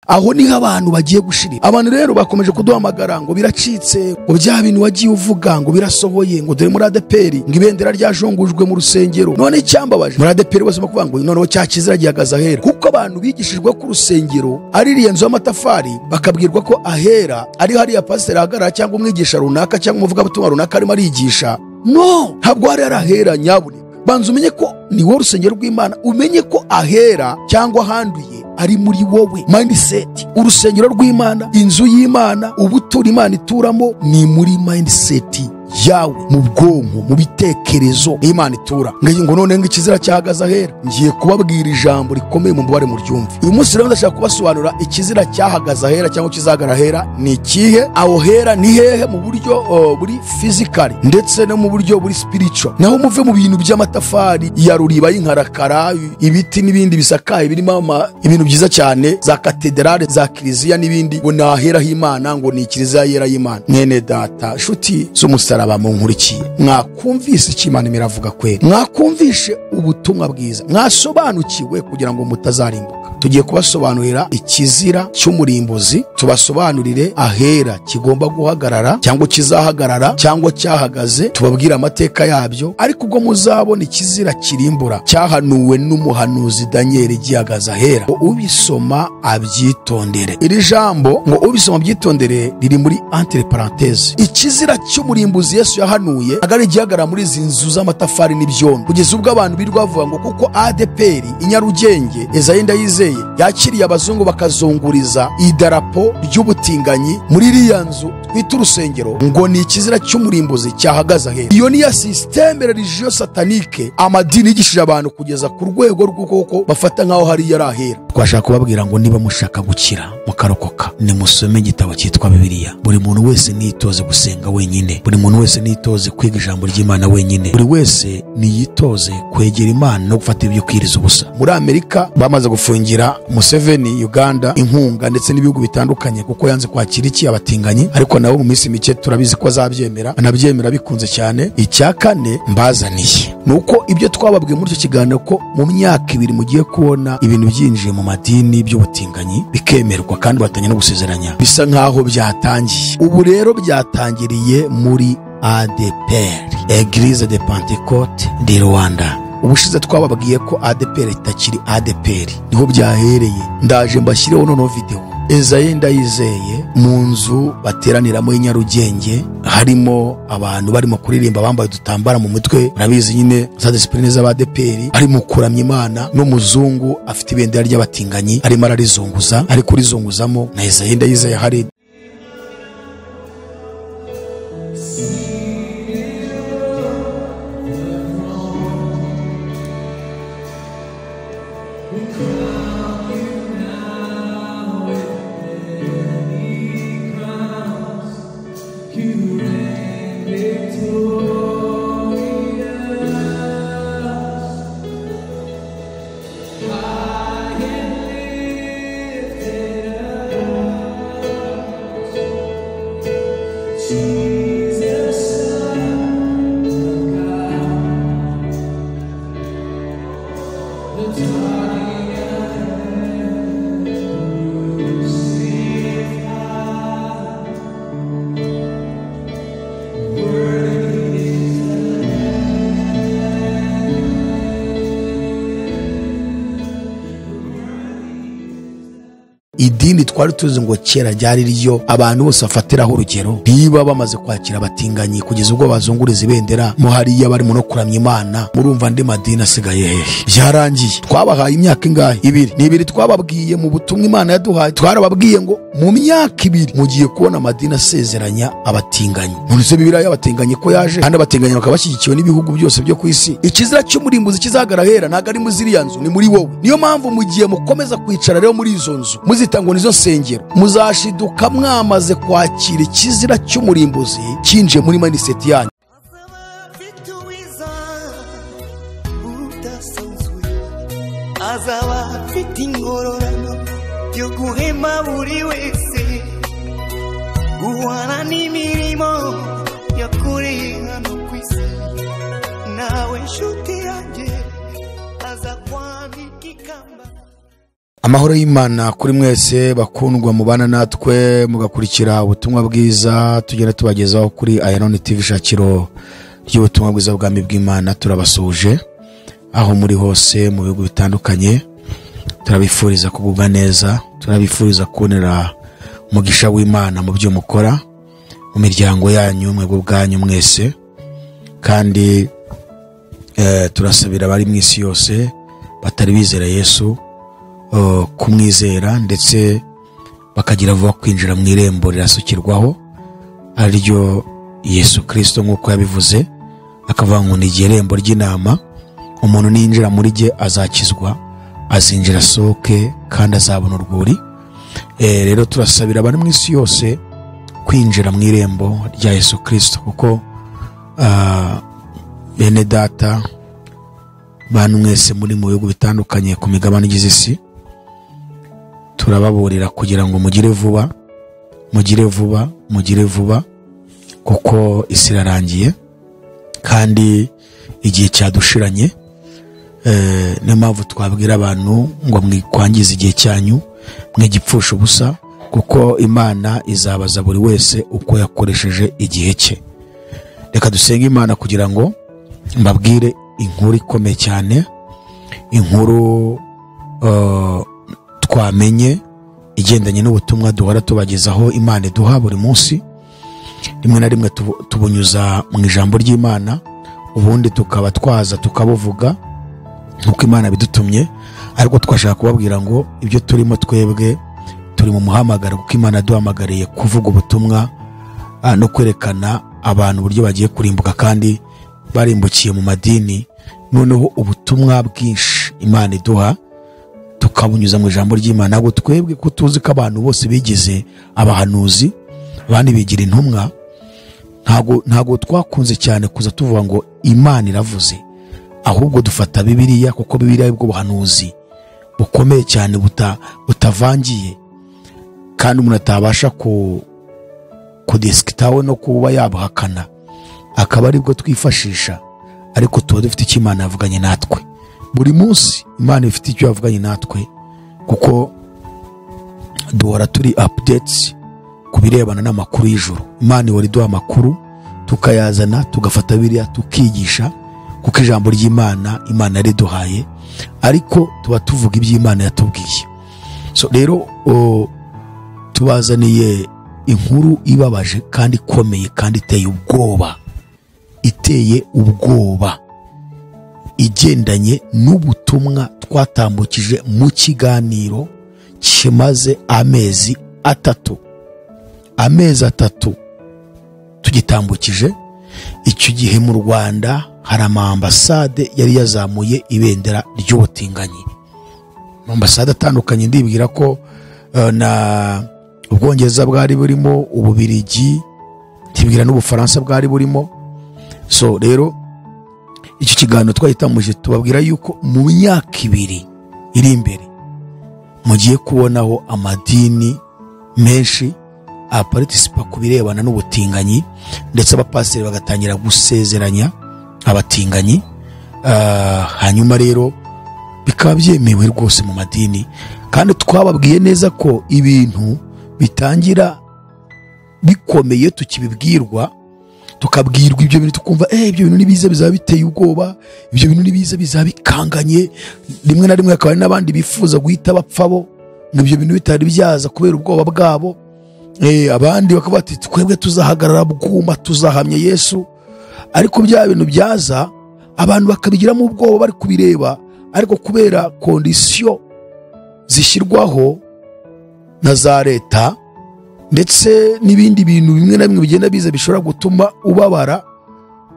Aho niho abantu bagiye gushirira. Abantu rero bakomeje kuduhamagara ngo biracitse, ngo bya bintu wagiye uvuga ngo birasohoye, ngo dore muri ADEPR ngo ibendera ryajongujwe mu rusengero. None icyambabaje muri ADEPR bose bakuvuga ngo noneho cyakizira gihagaze ahera, kuko abantu bigishijwe ku rusengero ari iriya nzu y'amatafari, bakabwirwa ko ahera ari hariya pasiteri ahagarara cyangwa umwigisha runaka cyangwa umuvugabutumwa runaka arimo arigisha. No, ntabwo hari ahera nyabuneka. Banza umenye ko ni wowe urusengero rw'Imana, umenye ko ahera cyangwa ahanduye ari muri wowe. Mindset, urusengero rw'Imana, inzu y'Imana, ubutura Imana ituramo ni muri mindset yawe, mu bwonko, mu bitekerezo Imana itura. Ngo none ngo ikizira cyahagaze ahera. Ngiye kubabwira ijambo rikomeye mu mbabare muryumve. Uyu munsi rero ndashaka kubasobanurira ikizira cyahagaze ahera cyangwa kizagara ahera ni ikihe, aho hera ni hehe mu buryo buri physical ndetse no mu buryo buri spiritual. Naho muve mu bintu by'amatafari ya ruriba y'inkarakara, ibiti n'ibindi bisakaye birimo ibintu byiza cyane, za katedrale, za kiliziya n'ibindi, ngo nahera h'Imana, ngo ni kiliziya yera y'Imana. Mwene data, nshuti z'umusaraba munkurikiye, mwakumvise icyo Imana iravuga kweri, mwakumvishe ubutumwa bwiza, mwasobanukiwe kugira ngo mutazarimbuka. Tugiye kubasobanurira ikizira cy'umurimbuzi, tubasobanurire ahera kigomba guhagarara cyangwa kizahagarara cyangwa cyahagaze, tubabwire amateka yabyo. Ariko ubwo muzabona ikizira kirimbura cyahanuwe n'umuhanuzi Daniel gihagaze ahera, ubisoma abyitondere. Iri jambo ngo ubisoma abyitondere riri muri entre parenthèse. Ikizira cy'umurimbuzi Yesu yahanuye agari gihagarara muri izi nzu z'amatafari n'ibyondo, kugeza ubwo abantu birirwa bavuga ngo kuko ADEPR i Nyarugenge Esayi Ndayizeye yakiriye abazungu bakazunguriza idarapo ry'ubutinganyi muri iriya nzu twita urusengero, ngo ni ikizira cy'umurimbuzi cyahagaze ahera. Iyo ni ya système religieux satanique amadini yigishije abantu kugeza ku rwego rw'uko bafata nkaho hari yari ahera. Twashaka kubabwira ngo niba mushaka gukira mukarokoka, nimusome igitabo cyitwa Bibiliya. Buri muntu wese niyitoze gusenga wenyine, buri muntu wese niyitoze kwiga ijambo ry'Imana wenyine, buri wese niyitoze kwegera Imana no gufata ibyo kwiriza ubusa. Muri Amerika bamaze gufungira Museveni Uganda inkunga ndetse n'ibihugu bitandukanye kuko yanze kwakira iki abatinganyi, ariko nabo mu minsi mike turabizi ko azabyemera, anabyemera bikunze cyane. Icya kane mbazaniye nuko ibyo twababwiye muri icyo kiganiro ko mu myaka ibiri mugiye kubona ibintu byinjiye mu madini by'ubutinganyi bikemerwa kandi batanye no gusezeranya, bisa nkaho byatangiye. Ubu rero byatangiriye muri ADEPR, Église de Pentecôte de Rwanda. Ubushize twababwiye ko ADEPR itakiri ADEPR, niho byahereye. Ndaje mbashyireho noneho video Esayi Ndayizeye mu nzu bateraniramo i Nyarugenge, harimo abantu barimo kuririmba bambaye udutambara mu mutwe, urabizi nyine za discipline z'abadeperi, arimo kuramya Imana n'umuzungu afite ibendera ry'abatinganyi arimo ararizunguza, ari kurizunguzamo na Esayi Ndayizeye hari. Idini twari tuzi ngo kera ryari ryo abantu bose bafatiraho urugero, niba bamaze kwakira abatinganyi kugeza ubwo bazunguriza ibendera mu hariya barimo no kuramya Imana, murumva andi madini asigaye hehe? Byarangiye. Twabahaye imyaka ingahe? Ibiri. Ni ibiri twababwiye mu butumwa Imana yaduhaye. Twarababwiye ngo mu myaka ibiri mugiye kubona amadini asezeranya abatinganyi. None se Bibiliya y'abatinganyi ko yaje kandi abatinganyi bakaba bashyigikiwe n'ibihugu byose byo ku isi? Ikizira cy'umurimbuzi kizagara hera ntago ari muri ziriya nzu, ni muri wowe. Niyo mpamvu mugiye mukomeza kwicara rero muri izo nzu muzita ngo nizo nsengero, muzashiduka mwamaze kwakira ikizira cy'umurimbuzi kinje muri mindset yanyu. Azaba afite ingororano yo guhema buri wese, guhana n'imirimo yakoreye hano ku isi, nawe nshuti yanjye aza kwambika ikamba. Amahoro y'Imana kuri mwese bakundwa mubana natwe mugakurikira ubutumwa bwiza tugenda tubagezaho kuri Iron TV, shakiro ry'ubutumwa bwiza bw'Ubwami bw'Imana. Turabasuhuje aho muri hose mu bihugu bitandukanye, turabifuriza kugubwa neza, turabifuriza kubonera umugisha w'Imana mu byo mukora, mu miryango yanyu, mwebwe ubwanyu mwese. Kandi turasabira abari mu isi yose batari bizera Yesu kumwizera, ndetse bakagira vuba kwinjira mu irembo rirasukirwaho ariryo Yesu Kristo, nk'uko yabivuze akavuga ngo ni irembo ry'inama, umuntu ninjira muri rye azakizwa, azinjira asohoke kandi azabona urwuri. Rero turasabira abari mu isi yose kwinjira mu irembo rya Yesu Kristo, kuko bene data bantu mwese muri mu bihugu bitandukanye ku migabane igize isi, turababurira kugira ngo mugire vuba, mugire vuba, mugire vuba, kuko isi irarangiye kandi igihe cyadushiranye. Niyo mpamvu twabwira abantu ngo mwikwangize igihe cyanyu, mwigipfusha ubusa, kuko Imana izabaza buri wese uko yakoresheje igihe cye. Reka dusenge Imana kugira ngo mbabwire inkuru ikomeye cyane, inkuru twamenye igendanye n'ubutumwa duhora tubagezaho Imana iduha buri munsi. Rimwe na rimwe tubunyuza mu ijambo ry'Imana, ubundi tukaba twaza tukabuvuga nk'uko Imana bidutumye, ariko twashaka kubabwira ngo ibyo turimo twebwe turi mu muhamagaro, kuko Imana yaduhamagariye kuvuga ubutumwa no kwerekana abantu uburyo bagiye kurimbuka kandi barimbukiye mu madini. Noneho ubutumwa bwinshi Imana iduha tukabunyuza mu ijambo ry'Imana. Ntabwo twebwe ko tuzi ko abantu bose bigize abahanuzi, abandi bigira intumwa, ntabwo twakunze cyane kuza tuvuga ngo Imana iravuze, ahubwo dufata Bibiliya, kuko Bibiliya aribwo buhanuzi bukomeye cyane butavangiye, kandi umuntu atabasha kudisikitawe no kuba yabuhakana, akaba aribwo twifashisha. Ariko tuba dufite icyo Imana yavuganye natwe buri munsi. Imana ifite icyo yavuganye natwe, kuko duhora turi updates ku birebana n'amakuru y'ijuru. Imana ihora iduha amakuru tukayazana, tugafata Bibiliya tukigisha, kuko ijambo ry'Imana Imana yariduhaye, ariko tuba tuvuga iby'Imana yatubwiye. So rero tubazaniye inkuru ibabaje kandi ikomeye kandi iteye ubwoba, iteye ubwoba, igendanye n'ubutumwa twatambukije mu kiganiro kimaze amezi atatu. Amezi atatu tugitambukije. Icyo gihe mu Rwanda hari amambasade yari yazamuye ibendera ry'ubutinganyi, amambasade atandukanye. Ndibwira ko na Ubwongereza bwari burimo, Ububirigi, ndibwira n'Ubufaransa bwari burimo. So rero icyo kiganiro twahitambuje tubabwira yuko mu myaka ibiri iri imbere mugiye kubonaho amadini menshi aparitisipa ku birebana n'ubutinganyi, ndetse abapasiteri bagatangira gusezeranya abatinganyi. Hanyuma rero bikaba byemewe rwose mu madini. Kandi twababwiye neza ko ibintu bitangira bikomeye tukibibwirwa, tukabwirwa ibyo bintu tukumva ibyo bintu nibiza bizaba biteye ubwoba, ibyo bintu nibiza bizaba bikanganye. Rimwe na rimwe akaba n'abandi bifuza guhita bapfa bo ngo ibyo bintu bitari byaza kubera ubwoba bwabo. Abandi bakavuga ati twebwe tuzahagarara bwuma, tuzahamya Yesu. Ariko bya bintu byaza abantu bakabigiramo ubwoba bari kubireba, ariko kubera kondisiyo zishyirwaho na za leta ndetse n'ibindi bintu bimwe na bimwe bigenda biza bishobora gutuma ubabara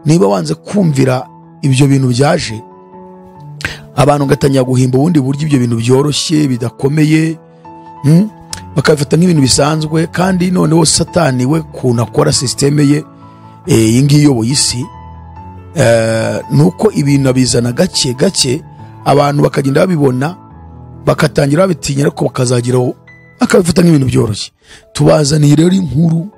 niba wanze kumvira ibyo bintu byaje, abantu gatangira guhimba ubundi buryo ibyo bintu byoroshye bidakomeye, bakabifata nk'ibintu bisanzwe. Kandi noneho Satani we kuntu akora systeme ye iyi ngiyi iyoboye isi, nuko ibintu abizana gake gake, abantu bakagenda babibona bakatangira babitinya, ariko bakazageraho akabifata nk'ibintu byoroshye. Tubazaniye rero inkuru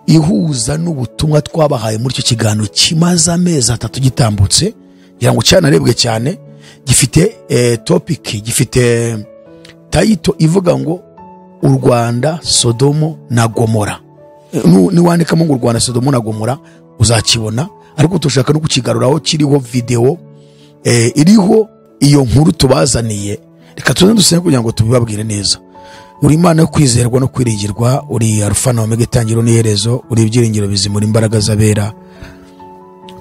ihuza n'ubutumwa twabahaye muri icyo kiganiro kimaze amezi atatu gitambutse, ngira ngo cyanarebwe cyane, gifite topic, gifite Title ivuga ngo u Rwanda Sodomo na Gomora. Niwandikamo ngo u Rwanda Sodomo na Gomora uzakibona, ariko tushaka no kukigaruraho kiriho video iriho iyo nkuru tubazaniye. Reka tuze dusenge kugira ngo tubibabwire neza. Uri Imana yo kwizerwa no kwiringirwa, uri Alfa na Omega, itangiriro n'iherezo, uri ibyiringiro bizimura imbaraga z'abera.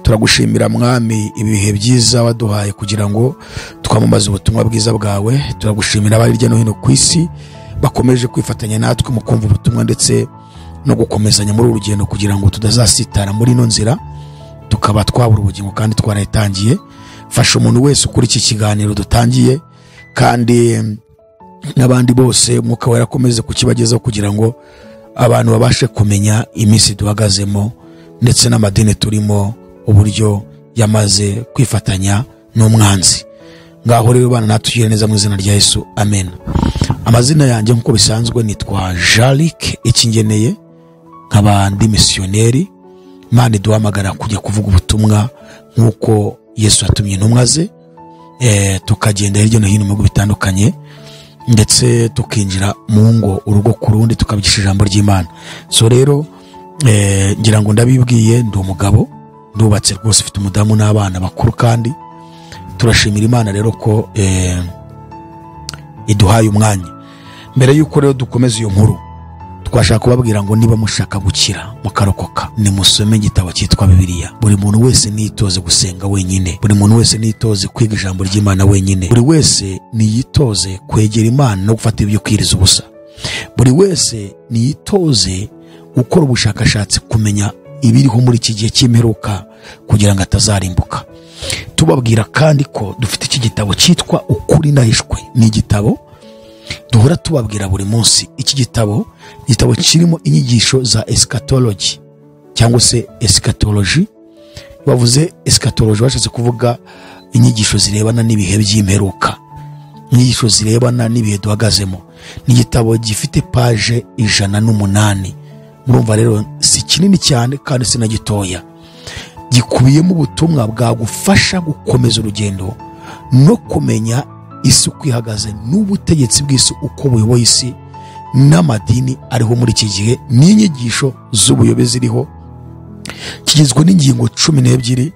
Turagushimira Mwami ibihe byiza waduhaye kugira ngo twamamaze ubutumwa bwiza bwawe. Turagushimira abari hirya no hino ku isi bakomeje kwifatanya natwe mu kumva ubutumwa ndetse no gukomezanya muri uru rugendo kugira ngo tudazasitara muri ino nzira tukaba twabura ubugingo kandi twarayitangiye. Fasha umuntu wese ukuri iki kiganiro dutangiye, kandi n'abandi bose Umwuka Wera akomeze kukibagezaho kugira ngo abantu babashe kumenya iminsi duhagazemo ndetse n'amadini turimo uburyo yamaze kwifatanya n'umwanzi. Ngaho rero bana natugire neza mu izina rya Yesu, amen. Amazina yanjye nk'uko bisanzwe nitwa Jalick Ikingeneye, nkaba ndi missionnaire. Imana iduhamagara kujya kuvuga ubutumwa nk'uko Yesu yatumye intumwa ze, tukagenda hirya no hino mu bihugu bitandukanye, ndetse tukinjira mu ngo urugo ku rundi tukabigisha ijambo ry'Imana. So rero ngira ngo ndabibwiye, ndi umugabo ndubatse rwose, mfite umudamu n'abana bakuru, kandi turashimira Imana rero ko iduhaye umwanya. Mbere y'uko rero dukomeza iyo nkuru, twashaka kubabwira ngo niba mushaka gukira mukarokoka, nimusome igitabo cyitwa Bibiliya. Buri muntu wese niyitoze gusenga wenyine, buri muntu wese niyitoze kwiga ijambo ry'Imana wenyine, buri wese niyitoze kwegera Imana no gufata ibyo kwiriza ubusa, buri wese niyitoze gukora ubushakashatsi kumenya ibiriho muri iki gihe cy'imperuka kugira ngo atazarimbuka. Tubabwira kandi ko dufite iki gitabo cyitwa Ukuri Nahishwe. Ni igitabo duhora tubabwira buri munsi. Iki gitabo ni igitabo kirimo inyigisho za eschatology cyangwa se eschatology. Bavuze eschatology bashatse kuvuga inyigisho zirebana n'ibihe by'imperuka, inyigisho zirebana n'ibihe duhagazemo. Ni igitabo gifite page 108. Murumva rero si kinini cyane kandi si na gitoya. Gikubiyemo ubutumwa bwagufasha gukomeza urugendo no kumenya isi uko ihagaze n'ubutegetsi bw'isi uko buyoboye isi n'amadini ariho muri iki gihe n'inyigisho z'ubuyobe ziriho. Kigizwe n'ingingo 12.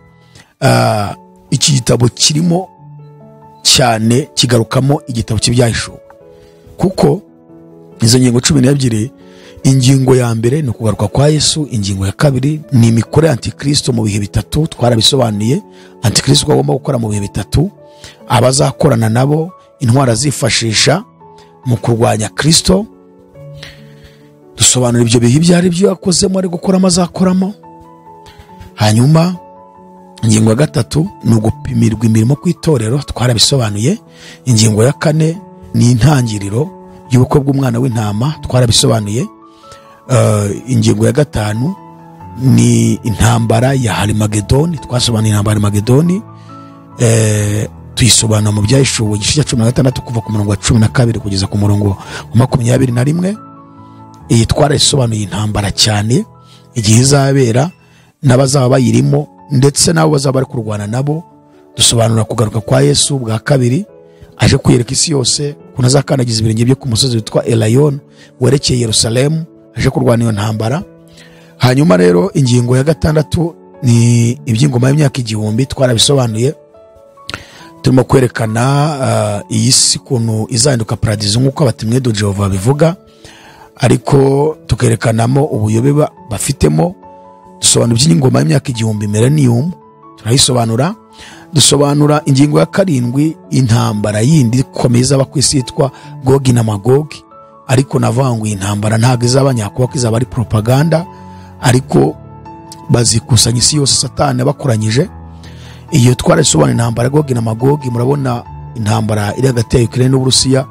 Iki gitabo kirimo cyane kigarukamo igitabo cy'Ibyahishuwe, kuko izo ngingo 12, ingingo ya mbere ni ukugaruka kwa Yesu, ingingo ya kabiri ni imikorere ya Antikristo mu bihe bitatu, twarabisobanuye Antikristo agomba gukora mu bihe bitatu, abazakorana nabo, intwara zifashisha mu kurwanya Kristo. Dusobanura ibyo bihe ibyo ari byo yakozemo, ari gukoramo, azakoramo. Hanyuma ingingo ya gatatu ni ugupimirwa imirimo ku itorero, twarabisobanuye. Ingingo ya kane ni intangiriro y'ubukwe bw'umwana w'intama, twarabisobanuye. Ingingo ya gatanu ni intambara ya Harimagedoni, twasobanuye intambara ya Harimagedoni, tuyisobanura mu Byahishuwe igice cya 16 kuva ku murongo wa 12 kugeza ku murongo wa 21. Iyi twarayisobanuye intambara cyane, igihe izabera n'abazaba bayirimo ndetse n'abo bazaba bari kurwana nabo. Dusobanura kugaruka kwa Yesu bwa kabiri aje kwiyereka isi yose, ukuntu azakandagiza ibirenge bye ku musozi witwa Elayon werekeye Yerusalemu, aje kurwana iyo ntambara. Hanyuma rero ingingo ya gatandatu ni iby'ingoma y'imyaka 1000, twarabisobanuye turimo kwerekana iyi si ukuntu izahinduka paradizo nk'uko abatimwe do Jehova bivuga, ariko tukerekanamo ubuyobe bafitemo. Dusobanura iby'ingoma y'imyaka 1000 millennium, turayisobanura. Dusobanura ingingo ya karindwi, intambara yindi ikomeye izaba ku isi yitwa Gogi na Magogi, ariko navuga ngo intambara ntabwo izaba nyakubahwa, izaba ari propaganda, ariko bazikusanya isi yose Satani abakoranyije. Iyo twarasobanura intambara Gogi na Magogi, murabona intambara iri hagati ya Ukraine n'Uburusiya,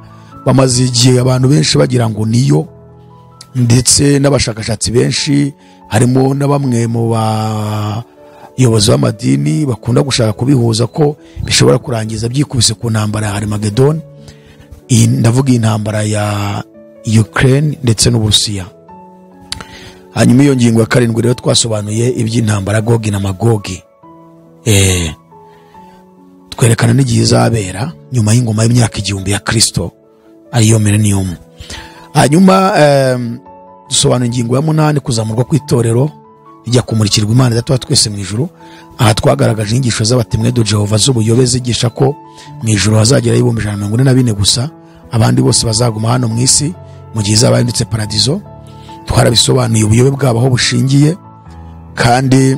bamaze igihe abantu benshi bagira ngo niyo, ndetse n'abashakashatsi benshi harimo na bamwe mu bayobozi b'amadini bakunda gushaka kubihuza ko bishobora kurangiza byikubise ku ntambara ya Harimagedoni. Ndavuga intambara ya Ukraine ndetse n'Uburusiya. Hanyuma iyo ngingo ya karindwi rero twasobanuye iby'intambara Gogi na Magogi, twerekana n'igihe izabera nyuma y'ingoma y'imyaka 1000 ya Kristo. ariyo millennium. Hanyuma dusobanura ingingo ya 8, kuzamurwa kw'itorero rijya kumurikirwa Imana Data wa twese mu ijuru. Aha twagaragaje inyigisho z'abatemwe do Jehova z'ubuyobe zigisha ko mu ijuru hazagera 144 gusa, abandi bose bazaguma hano mu isi mu gihe izaba yanditse paradizo. Twarabisobanuye ubuyobe bwabo aho bushingiye, kandi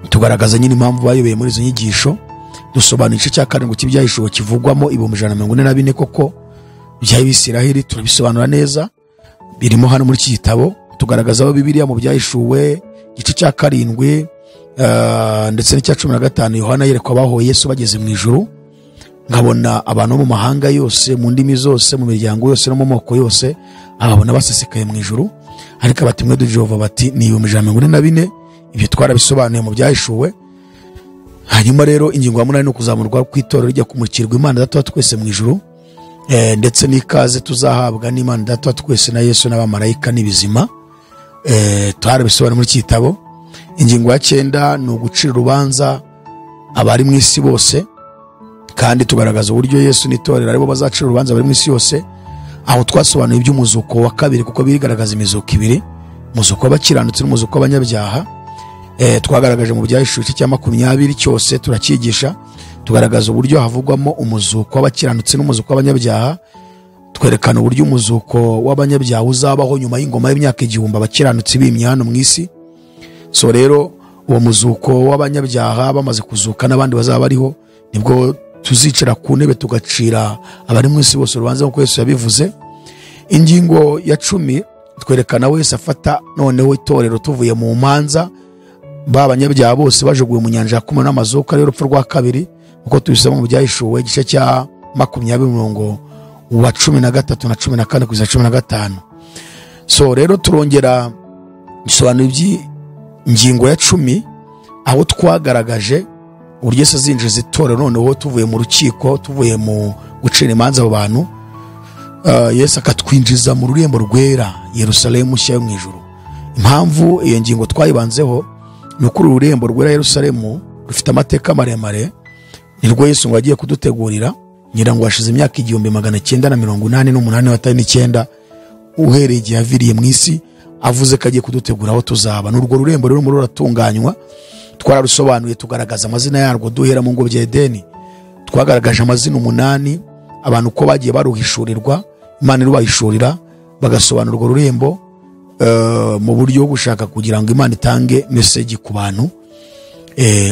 tugaragaza nyine impamvu bayobeye muri izo nyigisho. Dusobanura igice cya 7 cy'ibyahishuwe kivugwamo 144 koko by'Abisiraheli, turabisobanura neza birimo hano muri iki gitabo. Tugaragaza aho Bibiliya mu byahishuwe igice cya 7 ndetse n'icya 15 Yohana yerekwa abahoye Yesu bageze mu ijuru, nkabona abantu bo mu mahanga yose, mu ndimi zose, mu miryango yose no mu moko yose, ababona basesekaye mu ijuru. Ariko abatimwe do Jehova bati ni 144. Ibyo twarabisobanuye mu byahishuwe. Hanyuma rero ingingo ya 8 ni ukuzamurwa kw'itorero rijya kumurikirwa Imana Data wa twese mu ijuru, ndetse n'ikaze tuzahabwa n'Imana Data wa twese na Yesu n'abamarayika n'ibizima. Twarabisobanuye muri iki gitabo. Ingingo ya 9 ni ugucira urubanza abari mu isi bose, kandi tugaragaza uburyo Yesu n'itorero aribo bazacira urubanza abari mu isi yose. Aho twasobanuye iby'umuzuko wa kabiri, kuko birigaragaza imizuko ibiri, umuzuko w'abakiranutsi n'umuzuko w'abanyabyaha. Twagaragaje mu byahishuwe cya 20 cyose turakigisha, tugaragaza uburyo havugwamo umuzuko w'abakiranutsi n'umuzuko w'abanyabyaha. Twerekana uburyo umuzuko w'abanyabyaha uzabaho nyuma y'ingoma y'imyaka 1000 abakiranutsi bimye hano mu isi. So rero uwo muzuko w'abanyabyaha bamaze kuzuka n'abandi bazaba bariho, nibwo tuzicara ku ntebe tugacira abari mu isi bose urubanza nk'uko Yesu yabivuze. Ingingo ya 10 twerekana wese afata noneho itorero tuvuye mu manza, ba banyabyaha bose bajuguye mu nyanja ya kumwe n'amazuka y'urupfu rwa kabiri, uko tubisoma mu byahishuwe igice cya 20 umurongo wa 13 na 14 kugeza 15. So rero turongera gisobanura iby'ingingo ya 10, aho twagaragaje uburyo Yesu azinjiza itorero noneho tuvuye mu rukiko, tuvuye mu gucira imanza abo bantu. Yesu akatwinjiza mu rurembo rwera Yerusalemu nshya yo mu ijuru. Impamvu iyo ngingo twayibanzeho ni uko uru rurembo rwera Yerusalemu rufite amateka maremare, nirwo Yesu ngo agiye kudutegurira. Ngira ngo hashize imyaka 1988 uhereye igihe aviriye mu isi, avuze ko agiye kudutegura aho tuzaba. N'urwo rurembo rero muri ruratunganywa, twararusobanuye tugaragaza amazina yarwo duhera mu ngobyi ya Edeni. Twagaragaje amazina 8 abantu uko bagiye baruhishurirwa, Imana irubahishurira bagasobanura urwo rurembo mu buryo bwo gushaka kugira ngo Imana itange message ku bantu.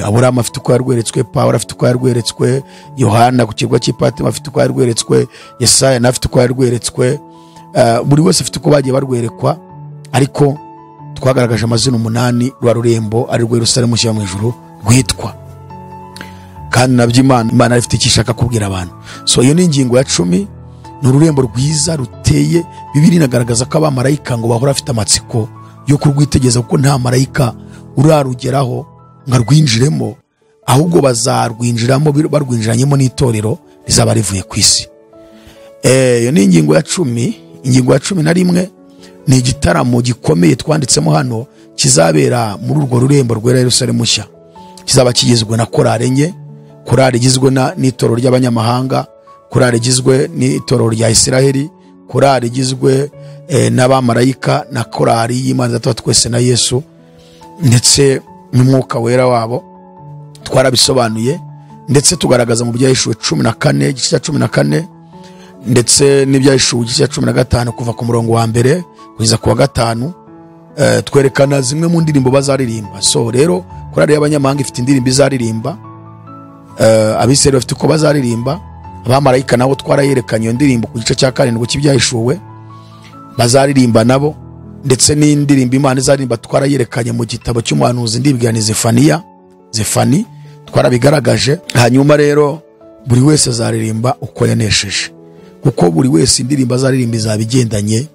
Aburahamu afite uko yarweretswe, Pawulo afite uko yarweretswe, Yohana ku kirwa cy'i Patimo afite uko yarweretswe, Yesaya na afite uko yarweretswe. Buri wese afite uko bagiye barwerekwa, ariko twagaragaje amazina 8 rwa rurembo ari rwo Yerusalemu nshya mu ijuru rwitwa, kandi nabyo Imana ifite icyo ishaka kubwira abantu. So iyo ni ingingo ya 10, ni ururembo rwiza ruteye. Bibiliya inagaragaza ko abamarayika ngo bahora bafite amatsiko yo kurwitegeza, kuko nta marayika urarugeraho ngo arwinjiremo, ahubwo bazarwinjiramo barwinjiranyemo n'itorero rizaba rivuye ku isi. Iyo ni ingingo ya 10. Ingingo ya 11 ni igitaramo gikomeye twanditsemo hano kizabera muri urwo rurembo rwera Yerusalemu nshya. Kizaba kigizwe na korali enye, korali igizwe n'itorero ry'abanyamahanga, korali igizwe n'itorero rya Isiraheli, korali igizwe n'abamarayika na korali y'Imana Data wa twese na Yesu ndetse n'umwuka wera wabo. Twarabisobanuye ndetse tugaragaza mu byahishuwe 14 igice cya 14 ndetse n'ibyahishuwe igice cya 15 kuva ku murongo wa mbere kugeza ku wa 5. Twerekana zimwe mu ndirimbo bazaririmba. So rero korali y'abanyamahanga ifite indirimbo izaririmba, Abisirayeli bafite uko bazaririmba, abamarayika nabo twarayerekanye iyo ndirimbo ku gice cya 7 cy'ibyahishuwe bazaririmba nabo, ndetse n'indirimbo Imana izaririmba twarayerekanye mu gitabo cy'umuhanuzi ndibwira ni Zefaniya, Zefani, twarabigaragaje. Hanyuma rero buri wese azaririmba uko yanesheje, kuko buri wese indirimbo azaririmba izaba igendanye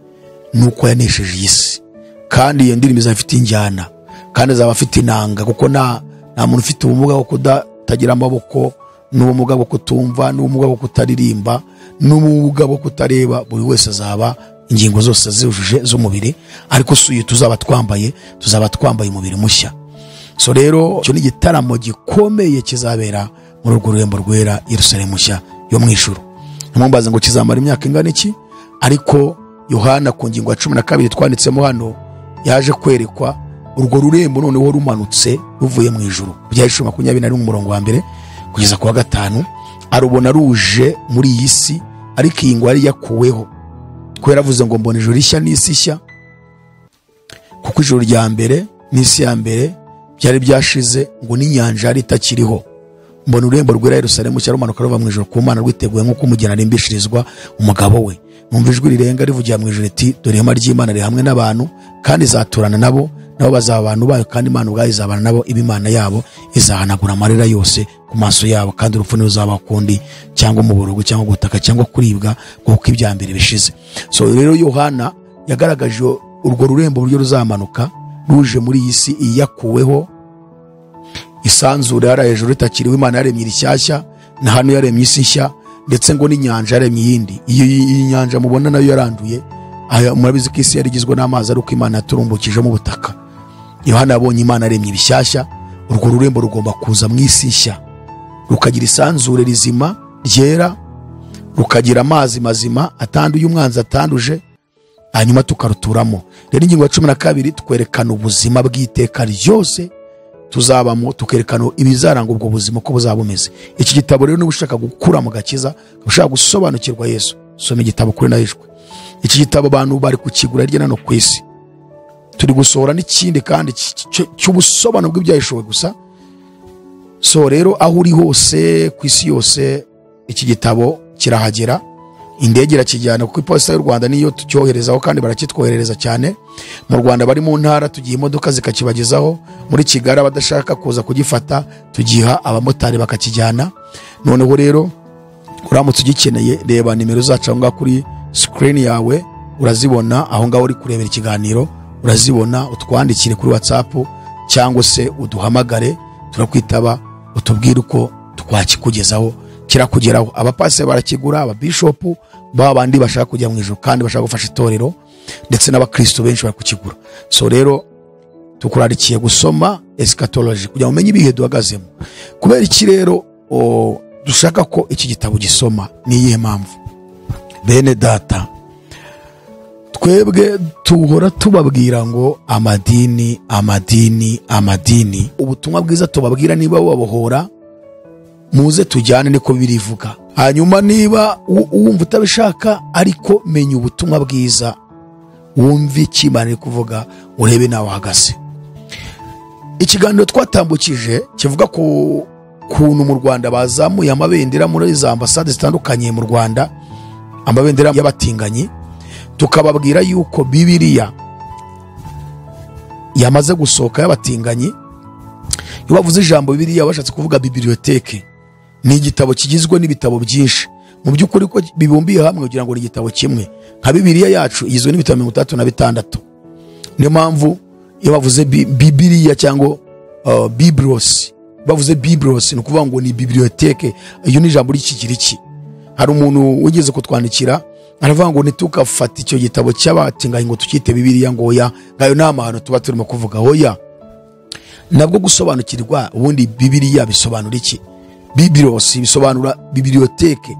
n'uko yanesheje iyi si, kandi iyo ndirimbo izaba ifite injyana, kandi azaba afite inanga, kuko nta muntu ufite ubumuga bwo kutagira amaboko, n'ubumuga bwo kutumva, n'ubumuga bwo kutaririmba, n'ubumuga bwo kutareba. Buri wese azaba ingingo zose zujuje z'umubiri, ariko si uyu tuzaba twambaye, tuzaba twambaye umubiri mushya. So rero icyo ni igitaramo gikomeye kizabera muri urwo rurembo rwera Yerusalemu nshya yo mu ijuru. Ntimumbaze ngo kizamara imyaka ingana iki, ariko Yohana ku ngingo ya 12 twanditsemo hano yaje kwerekwa urwo rurembo noneho rumanutse ruvuye mu ijuru. Ibyahishuwe 21 umurongo wa 1 kugeza ku wa 5, arubona ruje muri iyi si, ariko iyi ngo yari yakuweho. Ko yaravuze ngo mbona ijuru rishya n'isi nshya, kuko ijuru rya mbere n'isi ya mbere byari byashize, ngo n'inyanja yari itakiriho. Mbona ururembo rwera Yerusalemu nshya rumanuka ruva mu ijuru ku Mana, rwiteguye nk'uko umugeni arimbishirizwa umugabo we. Numva ijwi rirenga rivugira mu ijuru riti, dore ihema ry'Imana riri hamwe n'abantu, kandi izaturana nabo, nabo bazaba abantu bayo, kandi Imana ubwayo izabana nabo, iba Imana yabo, izahanagura amarira yose ku maso yabo, kandi urupfu ntiruzaba ukundi, cyangwa umuborogo, cyangwa gutaka, cyangwa kuribwa, kuko ibya mbere bishize. So rero Yohana yagaragaje urwo rurembo uburyo ruzamanuka ruje muri iyi si iyakuweho, isanzure yari hejuru itakiriho, Imana yaremye irishyashya, na hano yaremye isi nshya, ndetse ngo n'inyanja yaremye iyindi. Iyi nyanja mubona nayo yaranduye. Murabizi ko isi yari igizwe n'amazi, ariko Imana yaturumbukijemo ubutaka. Yohana yabonye Imana yaremye ibishyashya. Urwo rurembo rugomba kuza mu isi nshya, rukagira isanzure rizima ryera, rukagira amazi mazima atanduye umwanzi atanduje, hanyuma tukaruturamo. Rero ingingo ya 12 twerekana ubuzima bw'iteka ryose tuzabamo, tukerekana ibizaranga ubwo buzima uko buzaba bumeze. Iki gitabo rero niba ushaka gukura mu gakiza, ushaka gusobanukirwa Yesu, soma igitabo Ukuri Nahishwe. Iki gitabo abantu bari kukigura hirya no hino ku isi. Turi gusohora n'ikindi kandi cy'ubusobanuro bw'ibyahishuwe gusa. So rero aho uri hose ku isi yose iki gitabo kirahagera, indege irakijyana, kuko iposita y'u Rwanda niyo tucyoherezaho, kandi barakitwoherereza cyane. Mu Rwanda bari mu ntara tugiye imodoka zikakibagezaho, muri Kigali abadashaka kuza kugifata tugiha abamotari bakakijyana. Noneho rero uramutse ugikeneye, reba nimero zacu aho ngaho kuri screen yawe, urazibona aho ngaho uri kurebera ikiganiro, urazibona, utwandikire kuri WhatsApp cyangwa se uduhamagare, turakwitaba, utubwire uko twakikugezaho, kirakugeraho. Abapasiteri barakigura, ababishopu, ba bandi bashaka kujya mu ijuru kandi bashaka gufasha itorero, ndetse n'abakristo benshi bari kukigura. So rero tukurarikiye gusoma eschatology kugira ngo umenye ibihe duhagazemo. Kubera iki rero dushaka ko iki gitabo gisoma? Ni iyihe mpamvu? Bene data, twebwe tuhora tubabwira ngo amadini, amadini, amadini. Ubutumwa bwiza tubabwira niba bubabohora, muze tujyane, niko birivuga. Hanyuma niba wumva utabishaka, ariko menya ubutumwa bwiza, wumve icyo Imana iri kuvuga, urebe nawe uhagaze. Ikiganiro twatambukije kivuga ku kuntu mu Rwanda bazamuye amabendera muri za ambasade zitandukanye mu Rwanda, amabendera y'abatinganyi, tukababwira yuko Bibiliya yamaze gusohoka y'abatinganyi. Iyo bavuze ijambo Bibiliya bashatse kuvuga biblioteke, ni igitabo kigizwe n'ibitabo byinshi. Mu by'ukuri ko bibumbiye hamwe kugira ngo ni igitabo kimwe. Nka Bibiliya yacu igizwe n'ibitabo 36. Niyo mpamvu iyo bavuze Bibiliya cyangwa Biblos, bavuze Biblos ni ukuvuga ngo ni biblioteke. Iyo ni ijambo ry'Ikigiriki. Hari umuntu wigeze kutwandikira aravuga ngo ntitukafate icyo gitabo cy'abatinganyi ngo tukite Bibiliya, ngo oya, ngayo ni amahano tuba turimo kuvuga. Oya, nabwo gusobanukirwa ubundi Bibiliya bisobanura iki? Biblos bisobanura biblioteke,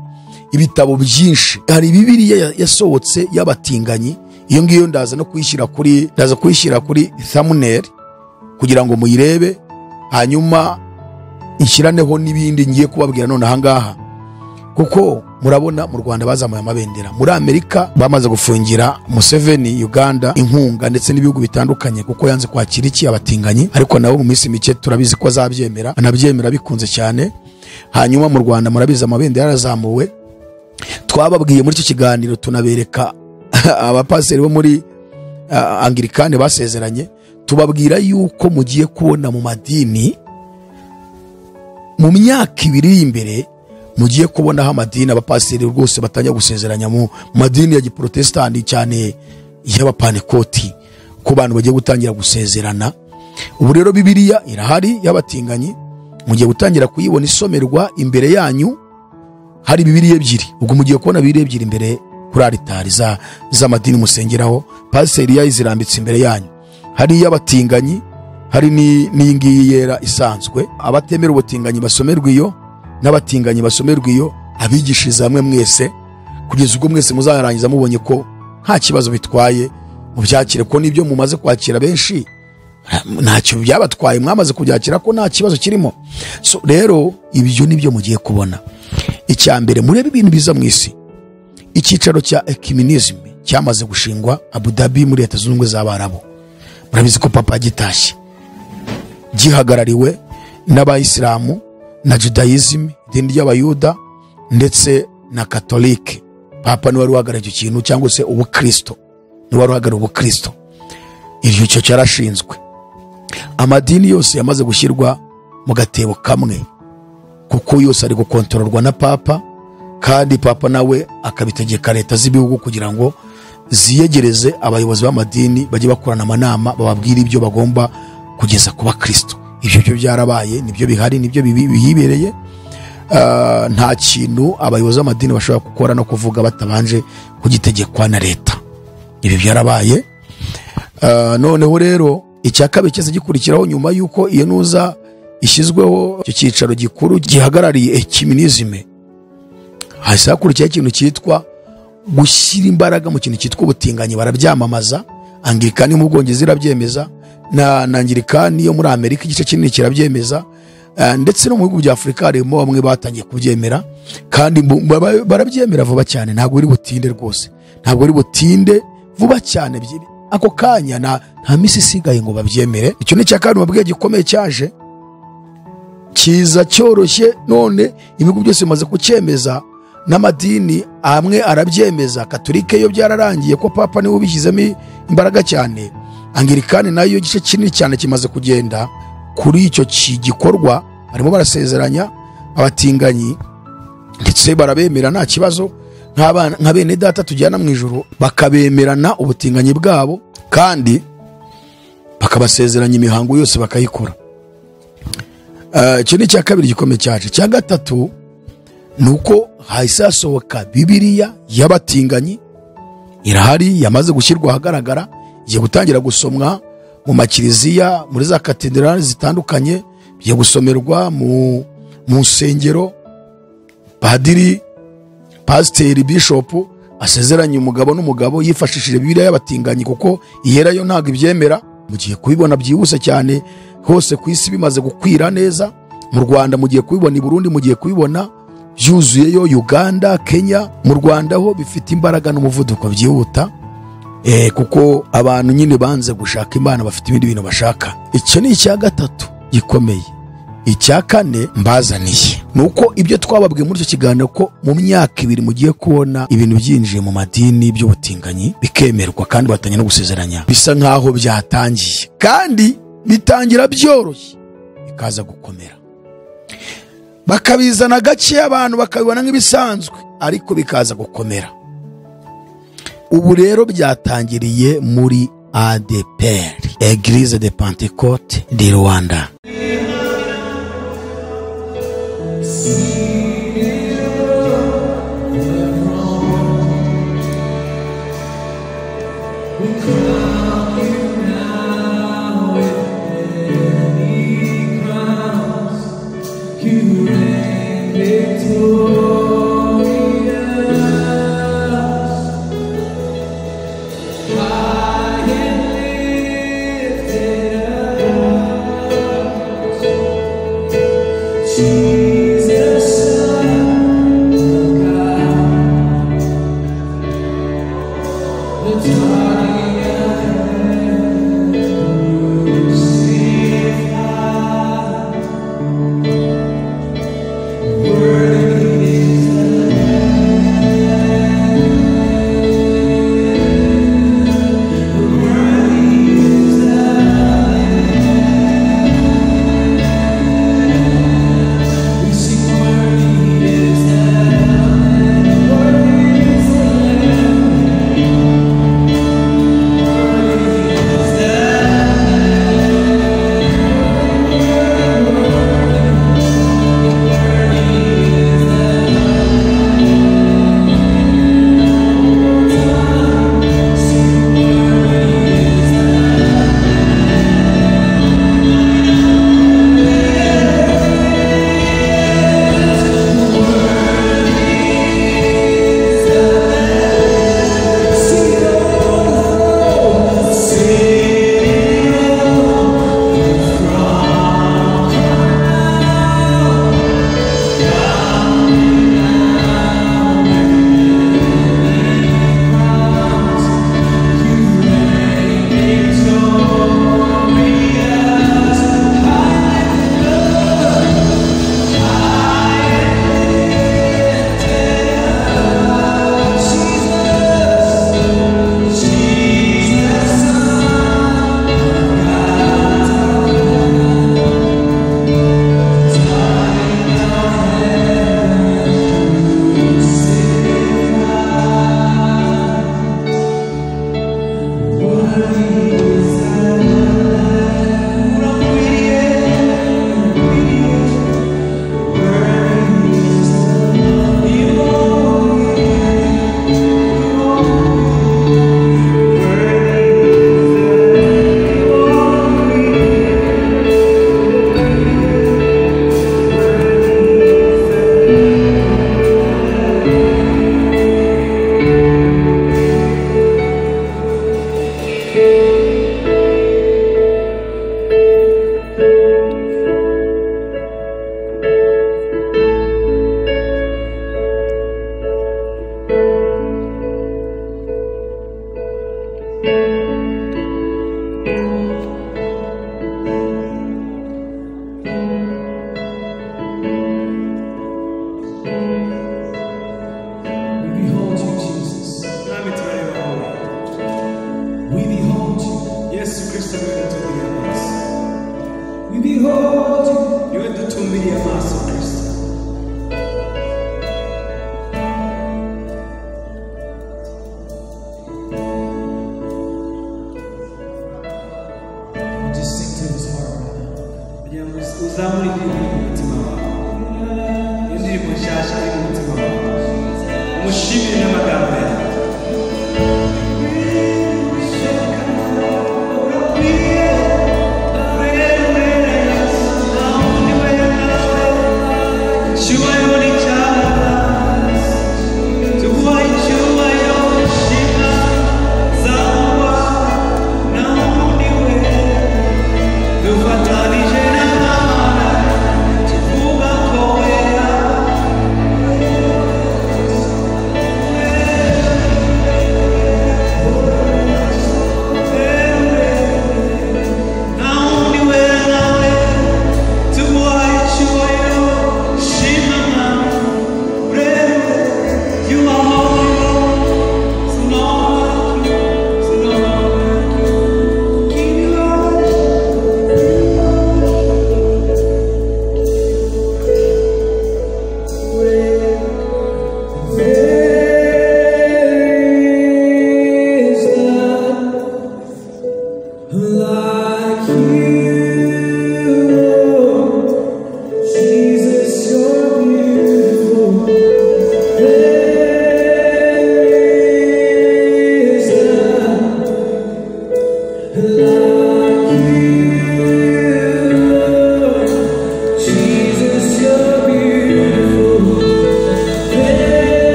ibitabo byinshi. Hari Bibiliya yasohotse y'abatinganyi, iyo ngiyo ndaza no kuyishyira kuri, ndaza kuyishyira kuri thumbnail kugira ngo muyirebe, hanyuma inshyiraneho n'ibindi ngiye kubabwira none aha ngaha. Kuko murabona mu Rwanda bazamuye amabendera, muri Amerika bamaze gufungira Museveni Uganda inkunga, ndetse n'ibihugu bitandukanye, kuko yanze kwakira iki abatinganyi. Ariko nabo mu minsi mike turabizi ko azabyemera, anabyemera bikunze cyane. Hanyuma mu Rwanda murabizi amabendera yarazamuwe. Twababwiye muri iki kiganiro tunabereka abapasiteri bo muri Anglikane basezeranye, tubabwira yuko mugiye kubona mu madini mu myaka ibiri imbere, mugiye kubonaho amadini abapasiteri rwose batangiye gusezeranya mu madini ya giprotestani cyane y'abapanekoti, ko abantu bagiye gutangira gusezerana. Ubu rero Bibiliya irahari y'abatinganyi, mugiye gutangira kuyibona isomerwa imbere yanyu. Hari Bibiliya ebyiri, ubwo mugiye kubona Bibiliya ebyiri imbere kuri alitari z'amadini musengeraho. Pasiteri yayizirambitse imbere yanyu. Hari iy'abatinganyi, hari n'iyi ngiyi yera isanzwe. Abatemera ubutinganyi basomerwa iyo, n'abatinganyi basomerwa iyo, abigishiriza hamwe mwese. Kugeza ubwo mwese muzarangiza mubonye ko nta kibazo bitwaye, mubyakire, ko nibyo mumaze kwakira benshi ntacyo byabatwaye, mwamaze kubyakira ko nta kibazo kirimo. So rero ibyo nibyo mugiye kubona. Icya mbere, murebe ibintu biza mu isi. Icyicaro cya ecumenism cyamaze gushingwa Abu Dhabi muri Leta Zunze Ubumwe z'Abarabu. Murabizi ko papa gitashye, gihagarariwe n'abayisilamu na Judaism, idini ry'abayuda, ndetse na Katolike. Papa niwe wari uhagarariye icyo kintu, cyangwa se ubukristo, niwe wari uhagarariye ubukristo. Iryo cyo cyarashinzwe. Amadini yose yamaze gushyirwa mu gatebo kamwe, kuko yose ari gukontororwa na papa, kandi papa nawe akabitegeka leta z'ibihugu kugira ngo ziyegereze abayobozi b'amadini, bajye bakorana amanama, bababwire ibyo bagomba kugeza ku bakristo. Ibyo byo byarabaye, nibyo bihari, nibyo bihibereye. Nta kintu abayobozi b'amadini bashobora gukora no kuvuga batabanje kugitegekwa na leta. Ibi byarabaye. Noneho rero icya kabiri cyose gikurikiraho nyuma yuko iyo nuza ishyizweho icyo cyicaro gikuru gihagarariye ecumenism, hahise hakurikiraho ikintu cyitwa gushyira imbaraga mu kintu cyitwa ubutinganyi. Barabyamamaza, Anglikani mu Bwongereza irabyemeza, na Anglikani yo muri Amerika igice kinini kirabyemeza, ndetse no mu bihugu bya Afurika harimo bamwe batangiye kubyemera, kandi barabyemera vuba cyane. Ntabwo biri butinde rwose, ntabwo biri butinde vuba cyane, ako kanya nta minsi isigaye ngo babyemere. Icyo ni icya kabiri mubwiye gikomeye cyaje kiza cyoroshye. None ibihugu byose bimaze kucyemeza, n'amadini amwe arabyemeza. Katolike yo byararangiye ko papa niwe ubishyizemo imbaraga cyane. Anglikani nayo igice kinini cyane kimaze kugenda kuri icyo gikorwa, barimo barasezeranya abatinganyi ndetse barabemera nta kibazo, nka bene data tujyana mu ijuru, bakabemerana ubutinganyi bwabo, kandi bakabasezeranya imihango yose bakayikora. Icyo ni icya kabiri gikomeye cyaje. Icya gatatu ni uko hahise hasohoka Bibiliya y'abatinganyi, irahari, yamaze gushyirwa ahagaragara, igiye gutangira gusomwa mu makiliziya, muri za katedrali zitandukanye, igiye gusomerwa mu nsengero. Padiri, pasiteri, bishopu asezeranye umugabo n'umugabo yifashishije Bibiliya y'abatinganyi, kuko iyera yo ntabwo ibyemera. Mugiye kubibona byihuse cyane hose ku isi, bimaze gukwira neza. Mu Rwanda mugiye kubibona, i Burundi mugiye kubibona byuzuyeyo, Uganda, Kenya. Mu Rwanda ho bifite imbaraga n'umuvuduko byihuta, kuko abantu nyine banze gushaka Imana, bafite ibindi bintu bashaka. Icyo ni icya gatatu gikomeye. Icya kane mbazaniye nuko ibyo twababwiye muri icyo kiganiro, ko mu myaka ibiri mugiye kubona ibintu byinjiye mu madini by'ubutinganyi bikemerwa, kandi batanye no gusezeranya, bisa nkaho byatangiye, kandi bitangira byoroshye bikaza gukomera, bakabizana gake abantu bakabibona nk'ibisanzwe, ariko bikaza gukomera. Ubu rero byatangiriye muri ADEPR, Eglise de Pentecôte de Rwanda.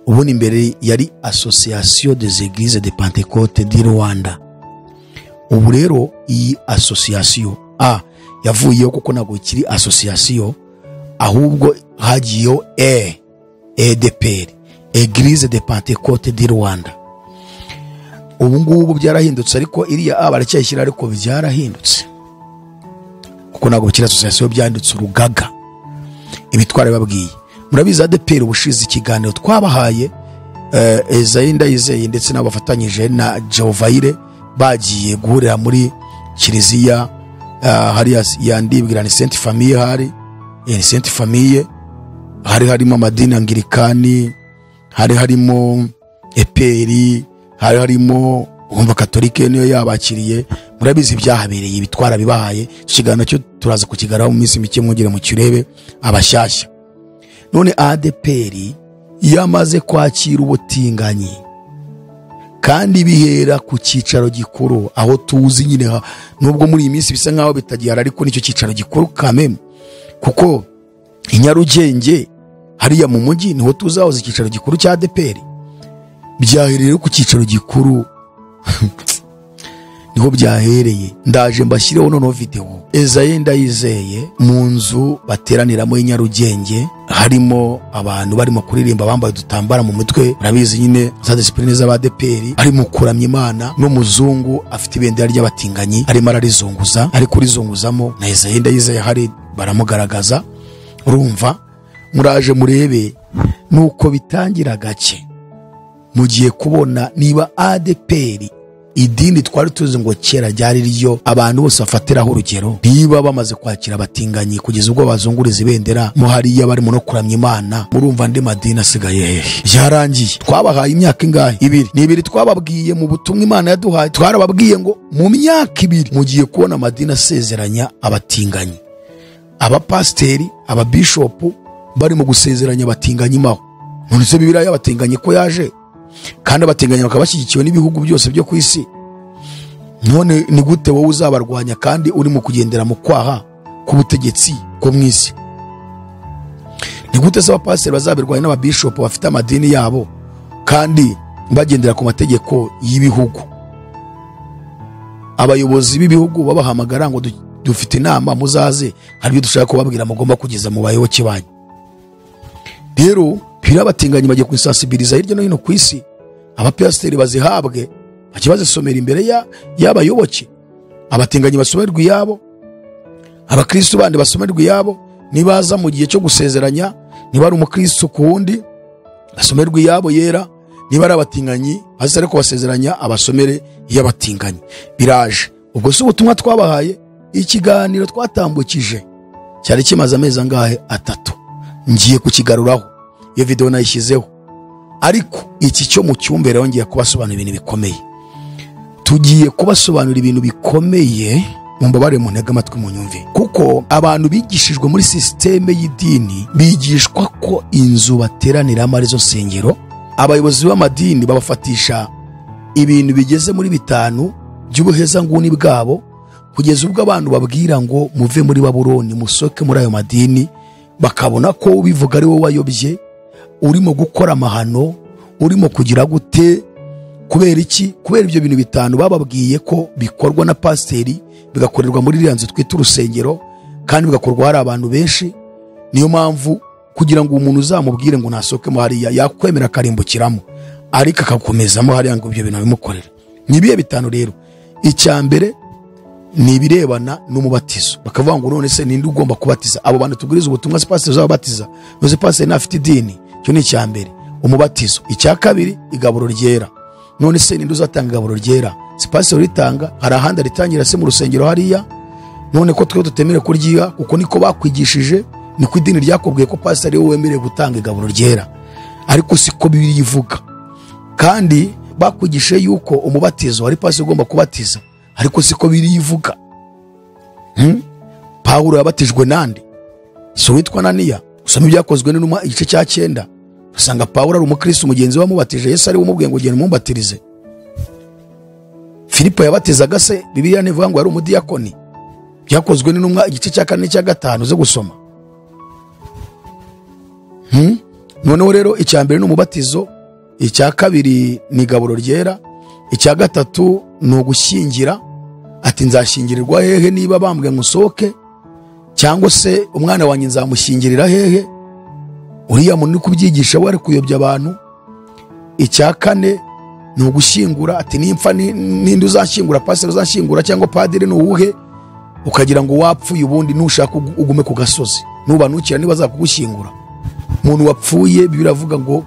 Ubundi imbere yari Association des Églises de Pentecôte du Rwanda. Ubu rero iyi association A yavuyeho kuko ntabwo ikiri association, ahubwo hagiyeho E EDPR, Église de Pentecôte du Rwanda. Ubu ngubu byarahindutse, ariko iriya A baracyayishyira, ariko byarahindutse kuko ntabwo bikiri association, byanditse urugaga. Ibitwara babwiye murabizi ADPR ubushize ikiganiro twabahaye Esayi Ndayizeye ndetse n'abafatanyije na Jehovahire bagiye guhurira muri kiliziya hariya ya Ndibwira ni Sainte Famille, hari ni Sainte Famille, hari harimo amadini Anglikani, hari harimo EPR, hari harimo umva Katolike niyo yabakiriye. Murabizi byahabereye, ibitwara bibahaye. Ikiganiro cyo turaza kukigaraho mu minsi mike, mwongere mu kirebe abashyashya. None ADPR yamaze kwakira ubutinganyi kandi bihera ku cyicaro gikuru aho tuzi nyine, nubwo muri iyi minsi bisa nkaho bitagihara, ariko nicyo cyicaro gikuru kameme, kuko i Nyarugenge hariya mu mujyi niho tuzahoza icyicaro gikuru cya ADPR. Byahereye ku cyicaro gikuru niho byahereye. Ndaje mbashyireho noneho video Esayi Ndayizeye mu nzu bateraniramo i Nyarugenge, harimo abantu barimo kuririmba bambaye udutambara mu mutwe, murabizi nyine za discipline z'abadeperi, arimo kuramya Imana n'umuzungu afite ibendera ry'abatinganyi arimo ararizunguza, ari kurizunguzamo na Esayi Ndayizeye hari baramugaragaza. Urumva muraje murebe nuko bitangira gake, mugiye kubona niba ADPR Idini twari tuzi ngo kera ryari ryo abantu bose bafatiraho urugero, niba bamaze kwakira abatinganyi kugeza ubwo bazunguriza ibendera mo hariya barimo no kuramya Imana, murumva andi madini asigaye hehe? Byarangiye. Twabahaye imyaka ingahe? Ibiri. Ni ibiri twababwiye mu butumwa Imana yaduhaye. Twarababwiye ngo mu myaka ibiri mugiye kubona amadini asezeranya abatinganyi, abapasiteri, ababishopu barimo gusezeranya abatinganyi maho. None se Bibiliya y'abatinganyi ko yaje, kandi abatinganyi bakaba bashyigikiwe n'ibihugu byose byo ku isi, none ni gute wowe uzabarwanya kandi urimo kugendera mu kwaha k'ubutegetsi bwo mu isi? Ni gute se abapasiteri bazabirwanya n'ababishopu bafite amadini yabo kandi bagendera ku mategeko y'ibihugu? Abayobozi b'ibihugu babahamagara ngo dufite inama muzaze, hari ibyo dushaka kubabwira mugomba kugeza mu bayoboke banyu. Rero abatinganyi bagiye kwisansibiliza hirya no hino ku isi, abapasiteri bazihabwe bajye bazisomera imbere y'abayoboke, abatinganyi basomerwe iyabo, abakristo bandi basomerwe iyabo, nibaza mu gihe cyo gusezeranya, niba ari umukristo ku wundi basomerwe iyabo yera, niba ari abatinganyi baze ariko basezeranya abasomere iy'abatinganyi. Biraje. Ubwo si ubutumwa twabahaye, ikiganiro twatambukije cyari kimaze amezi angahe? 3. Ngiye kukigaruraho, iyo video nayishyizeho, ariko iki cyo mu cyumba rero ngiye kubasobanurira ibintu bikomeye. Tugiye kubasobanurira ibintu bikomeye, mumbabare muntege amatwi munyumve, kuko abantu bigishijwe muri systeme y'idini bigishwa ko inzu bateraniramo arizo nsengero. Abayobozi b'amadini babafatisha ibintu bigeze muri 5 by'ubuhezanguni bwabo, kugeza ubwo abantu babwira ngo muve muri Babuloni musoke muri ayo madini, bakabona ko ubivuga ari wowe wayobye, urimo gukora amahano, urimo kugira gute. Kubera iki? Kubera ibyo bintu 5 bababwiye ko bikorwa na pasiteri, bigakorerwa muri iriya nzu twita urusengero, kandi bigakorwa hari abantu benshi. Niyo mpamvu kugira ngo umuntu uzamubwire ngo nasokemo hariya, yakwemera akarimbukiramo, ariko akakomezamo hariya ngo ibyo bintu abimukorera. Ni ibihe 5 rero? Icya mbere ni ibirebana n'umubatizo. Bakavuga ngo none se ninde ugomba kubatiza abo bantu tubwiriza ubutumwa? Si pasiteri uzababatiza? None pasiteri ntafite idini? Icyo ni icya mbere, umubatizo. Icya kabiri, igaburo ryera. None se ninde uzatanga igaburo ryera? Si pasiteri uritanga? Hari ahandi aritangira se mu rusengero hariya? None ko twe tutemere kuryiha, kuko niko bakwigishije, niko idini ryakubwiye ko pasiteri we wemerewe gutanga igaburo ryera, ariko siko Bibiliya ivuga. Kandi bakwigishije yuko umubatizo ari pasiteri ugomba kubatiza, ariko siko Bibiliya ivuga. Pawulo yabatijwe nande? Si uwitwa Ananiya? Usoma ibyakozwe n'intumwa igice cya 9, usanga Pawulo ari umukristo mugenzi we wamubatije, Yesu ari we umubwiye ngo genda umumbatirize. Filipo yabatizaga se? Bibiliya ntivuga ngo yari umudiyakoni. Byakozwe n'intumwa igice cya 4 n'icya 5 uze gusoma. Noneho rero icya mbere ni umubatizo, icya kabiri ni igaburo ryera, icya gatatu ni ugushyingira. Ati nzashyingirirwa hehe niba bambwe musohoke, cyangwa se umwana wanjye nzamushyingirira hehe? Uriya muntu uri kubyigisha we ari kuyobya abantu. Icya kane ni ugushyingura. Ati nimfa ninde uzashyingura? Pasiteri uzashyingura cyangwa padiri ni uwuhe? Ukagira ngo wapfuye ubundi nushaka ugume ku gasozi, nubanukira niba azakugushyingura. Umuntu wapfuye Bibiliya iravuga ngo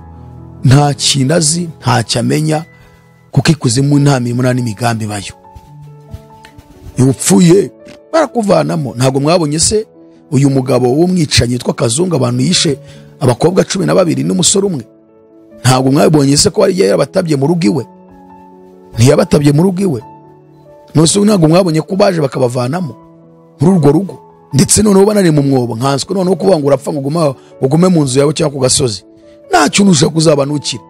nta kintu azi, ntacyo amenya, kuko ikuzimu nta mirimo nta n'imigambi bayo. Iyo upfuye barakuvanamo. Ntabwo mwabonye se uyu mugabo w'umwicanyi witwa Kazungu, abantu yishe abakobwa 12 n'umusore umwe? Ntabwo mwabonye se ko yari yarabatabye mu rugo iwe? Ntiyabatabye mu rugo iwe. None ntabwo mwabonye ko baje bakabavanamo muri urwo rugo, ndetse noneho banari mu mwobo, nkanswe noneho kuvuga ngo urapfa ngo ugume mu nzu yawe cyangwa ku gasozi, nta kintu ushaka kuzabanukira.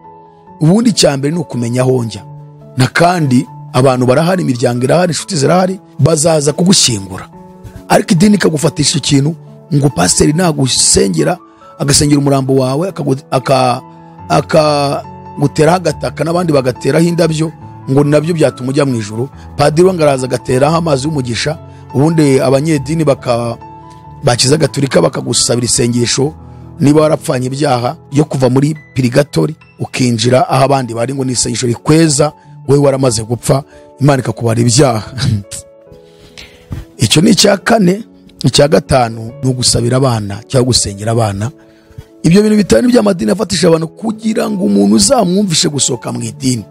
Ubundi icya mbere ni ukumenya aho njya. Na kandi abantu barahari, imiryango irahari, inshuti zirahari, bazaza kugushyingura. Ariko idini ikagufatisha ikintu ngo pasiteri nagusengera, agasengera umurambo wawe, akaguteraho agataka n'abandi bagateraho indabyo, ngo nabyo byatuma ujya mu ijuru. Padiri we ngo araza agateraho amazi y'umugisha, ubundi abanyedini bakiza gaturika bakagusabira isengesho niba warapfanye ibyaha yo kuva muri pirigatori ukinjira aho abandi bari, ngo ni isengesho rikweza wowe waramaze gupfa, Imana ikakubara ibyaha. Icyo ni icya kane. Icya gatanu ni ugusabira abana cyangwa gusengera abana. Ibyo bintu bitanu by'amadini afatisha abantu kugira ngo umuntu uzamwumvishe gusohoka mu idini.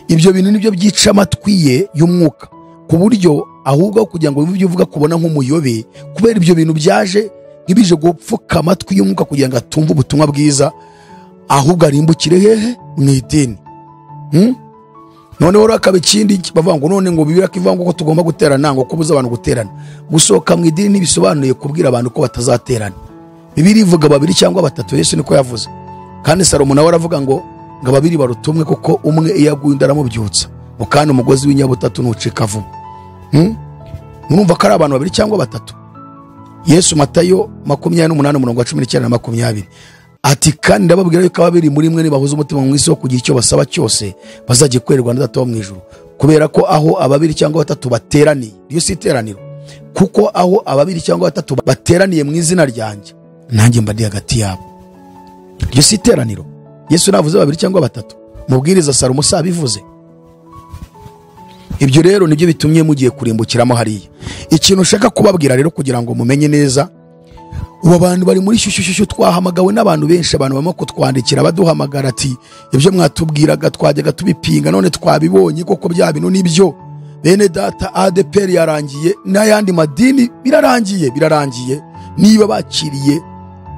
Ibyo bintu nibyo byica amatwi ye y'umwuka, ku buryo ahubwo kugira ngo ibyo uvuga kubona nk'umuyobe, kubera ibyo bintu byaje nk'ibije gupfuka amatwi y'umwuka kugira ngo atumve ubutumwa bwiza, ahubwo arimbukire hehe? Mu idini. Noneho akaba ikindi bavuga ngo none ngo Bibiliya ivuga ngo ko tugomba guterana, ngo kubuza abantu guterana. Gusohoka mu idini ntibisobanuye kubwira abantu ko batazaterana. Bibiliya ivuga babiri cyangwa batatu, Yesu niko yavuze. Kandi Salomo nawe aravuga ngo babiri baruta umwe, kuko umwe iyo aguye undi aramubyutsa, ngo kandi umugozi w'inyabutatu ntucika vuba. Murumva ko ari abantu babiri cyangwa batatu. Yesu Matayo 28 umurongo wa 19 na 20 ati kandi ndababwira yuko ababiri muri mwe nibahuza umutima mu isi wo kugira icyo basaba cyose bazajya kwererwa na Data wo mu ijuru, kubera ko aho ababiri cyangwa batatu bateraniye, iyo si iteraniro, kuko aho ababiri cyangwa batatu bateraniye mu izina ryanjye nanjye mba ndi hagati yabo. Iyo si iteraniro. Yesu navuze babiri cyangwa batatu, mubwiriza Salomo sabivuze. Ibyo rero nibyo bitumye mugiye kurimbukiramo hariya. Ikintu ushaka kubabwira rero kugira ngo mumenye neza, ubu abantu bari muri shyushyushyushyu, twahamagawe n'abantu benshi, abantu barimo kutwandikira baduhamagara ati ibyo mwatubwiraga twajyaga tubipinga none twabibonye koko bya bintu nibyo. Bene data, ADPR yarangiye n'ayandi madini birarangiye, birarangiye. Niba bakiriye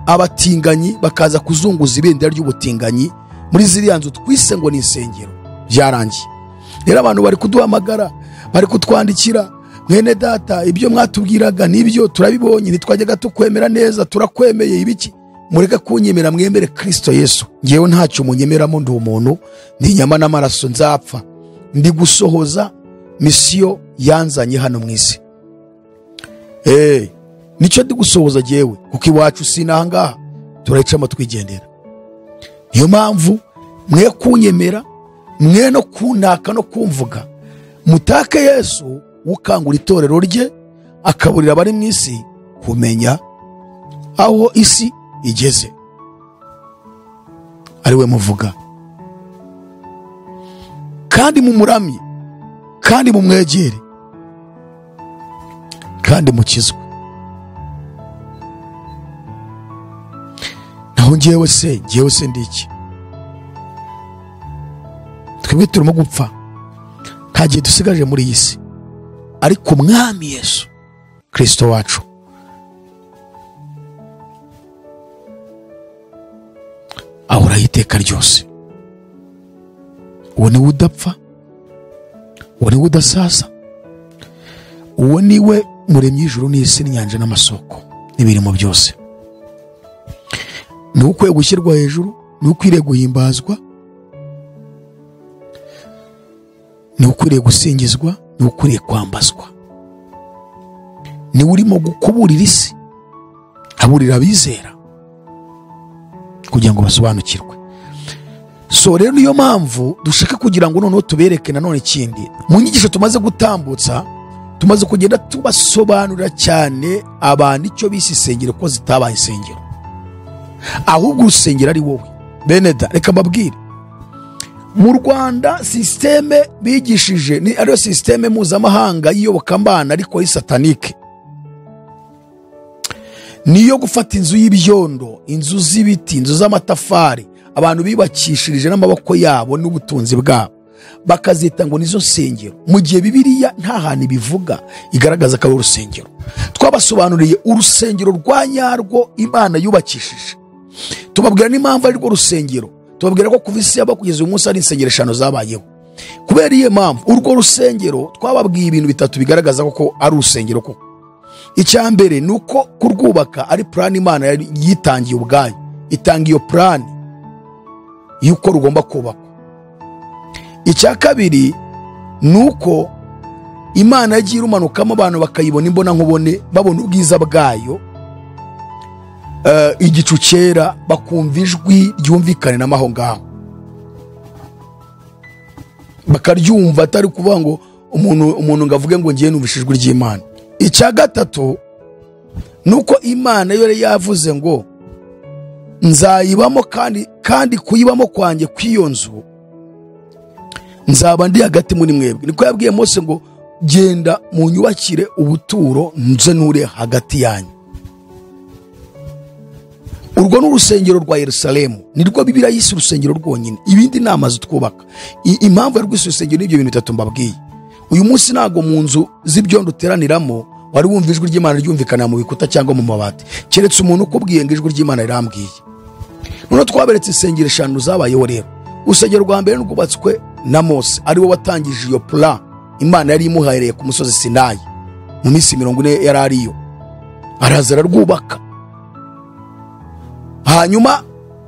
abatinganyi bakaza kuzunguza ibendera ry'ubutinganyi muri ziriya nzu twise ngo ni insengero, byarangiye. Rero abantu bari kuduhamagara, bari kutwandikira, mwene data ibyo mwatubwiraga nibyo turabibonye, ntitwajyaga tukwemera neza, turakwemeye ibiki. Mureke kunyemera, mwemere Kristo Yesu. Ngewe ntacyo munyemeramo, ndi umuntu, ndi inyama n'amaraso, nzapfa. Ndi gusohoza misiyo yanzanye hano mu isi. Nicyo ndi gusohoza jewe, kuko iwacu sinahangaha, turayicamo twigendera. Niyo mpamvu mwe kunyemera, mwe no kuntaka no kumvuga, mutake Yesu ukangura itorero rye, akaburira abari mu isi kumenya aho isi igeze, ari we muvuga. Kandi mumuramye, kandi mumwegere, kandi mukizwe. Naho njyewe se ndiki? Twebwe turimo gupfa, nta gihe dusigaje muri iyi si, ariko Umwami Yesu Kristo wacu ahoraho iteka ryose. Uwo niwe udapfa, uwo niwe udasaza, uwo niwe muremyi ijuru n'isi n'inyanja n'amasoko n'ibirimo byose. Ni ukwiye gushyirwa hejuru, ni ukwiriye guhimbazwa, ni ukwiriye gusingizwa, ni ukwiriye kwambazwa. Ni urimo gukuburira isi, aburira abizera kugira ngo basobanukirwe. So rero niyo mpamvu dushaka kugira ngo noneho tubereke nanone ikindi. Mu nyigisho tumaze gutambutsa, tumaze kugenda tubasobanurira cyane abantu icyo bise insengero ko zitabaye insengero, ahubwo urusengero ari wowe. Bene da, reka mbabwire, mu Rwanda systeme bigishije ni ariyo systeme mpuzamahanga y'iyobokamana, ariko ari satanike. Niyo gufata inzu y'ibyondo, inzu z'ibiti, inzu z'amatafari abantu bibakishirije n'amaboko yabo n'ubutunzi bwabo, bakazita ngo nizo nsengero, mu gihe Bibiliya nta hantu ibivuga igaragaza ko ari urusengero. Twabasobanuriye urusengero rwa nyarwo Imana yubakishije, tubabwira n'impamvu ari rwo rusengero, tubabwira ko kuva isi yaba kugeza uyu munsi ari insengero 5 zabayeho. Kubera iyo mpamvu urwo rusengero twababwiye ibintu bitatu bigaragaza ko ari urusengero koko. Icya mbere ni uko kurwubaka ari plan Imana yitangiye ubwayo, itanga iyo plan yuko rugomba kubakwa. Icya kabiri ni uko Imana yagiye irumanukamo abantu bakayibona imbona nkubone, babona ubwiza bwayo, igicu cyera, bakumva ijwi ryumvikane n'amaho ngaho, bakaryumva, atari kuvuga ngo umuntu ngo avuge ngo ngiye numvise ijwi ry'Imana. Icya gatatu ni uko Imana yo yavuze ngo nzayibamo, kandi kuyibamo kwanjye kw'iyo nzu nzaba ndi hagati muri mwebwe. Niko yabwiye Mose ngo genda munyubakire ubuturo nze nure hagati yanyu. Urwo ni urusengero rwa Yerusalemu, nirwo Bibiliya yise urusengero rwonyine. Ibindi ni amazu twubaka. Impamvu yarwise urusengero n'ibyo bintu bitatu mbabwiye. Uyu munsi ntago mu nzu z'ibyondo uteraniramo wari wumva ijwi ry'Imana ryumvikana mu bikuta cyangwa mu mabati, keretse umuntu ukubwiye ngo ijwi ry'Imana rirambwiye. Noneho twaberetse insengero eshanu zabayeho rero. Urusengero rwa mbere rwubatswe na Mose, ari we watangije iyo plan Imana yari imuhereye ku musozi Sinayi mu minsi 40 yari ariyo, araza ararwubaka. Hanyuma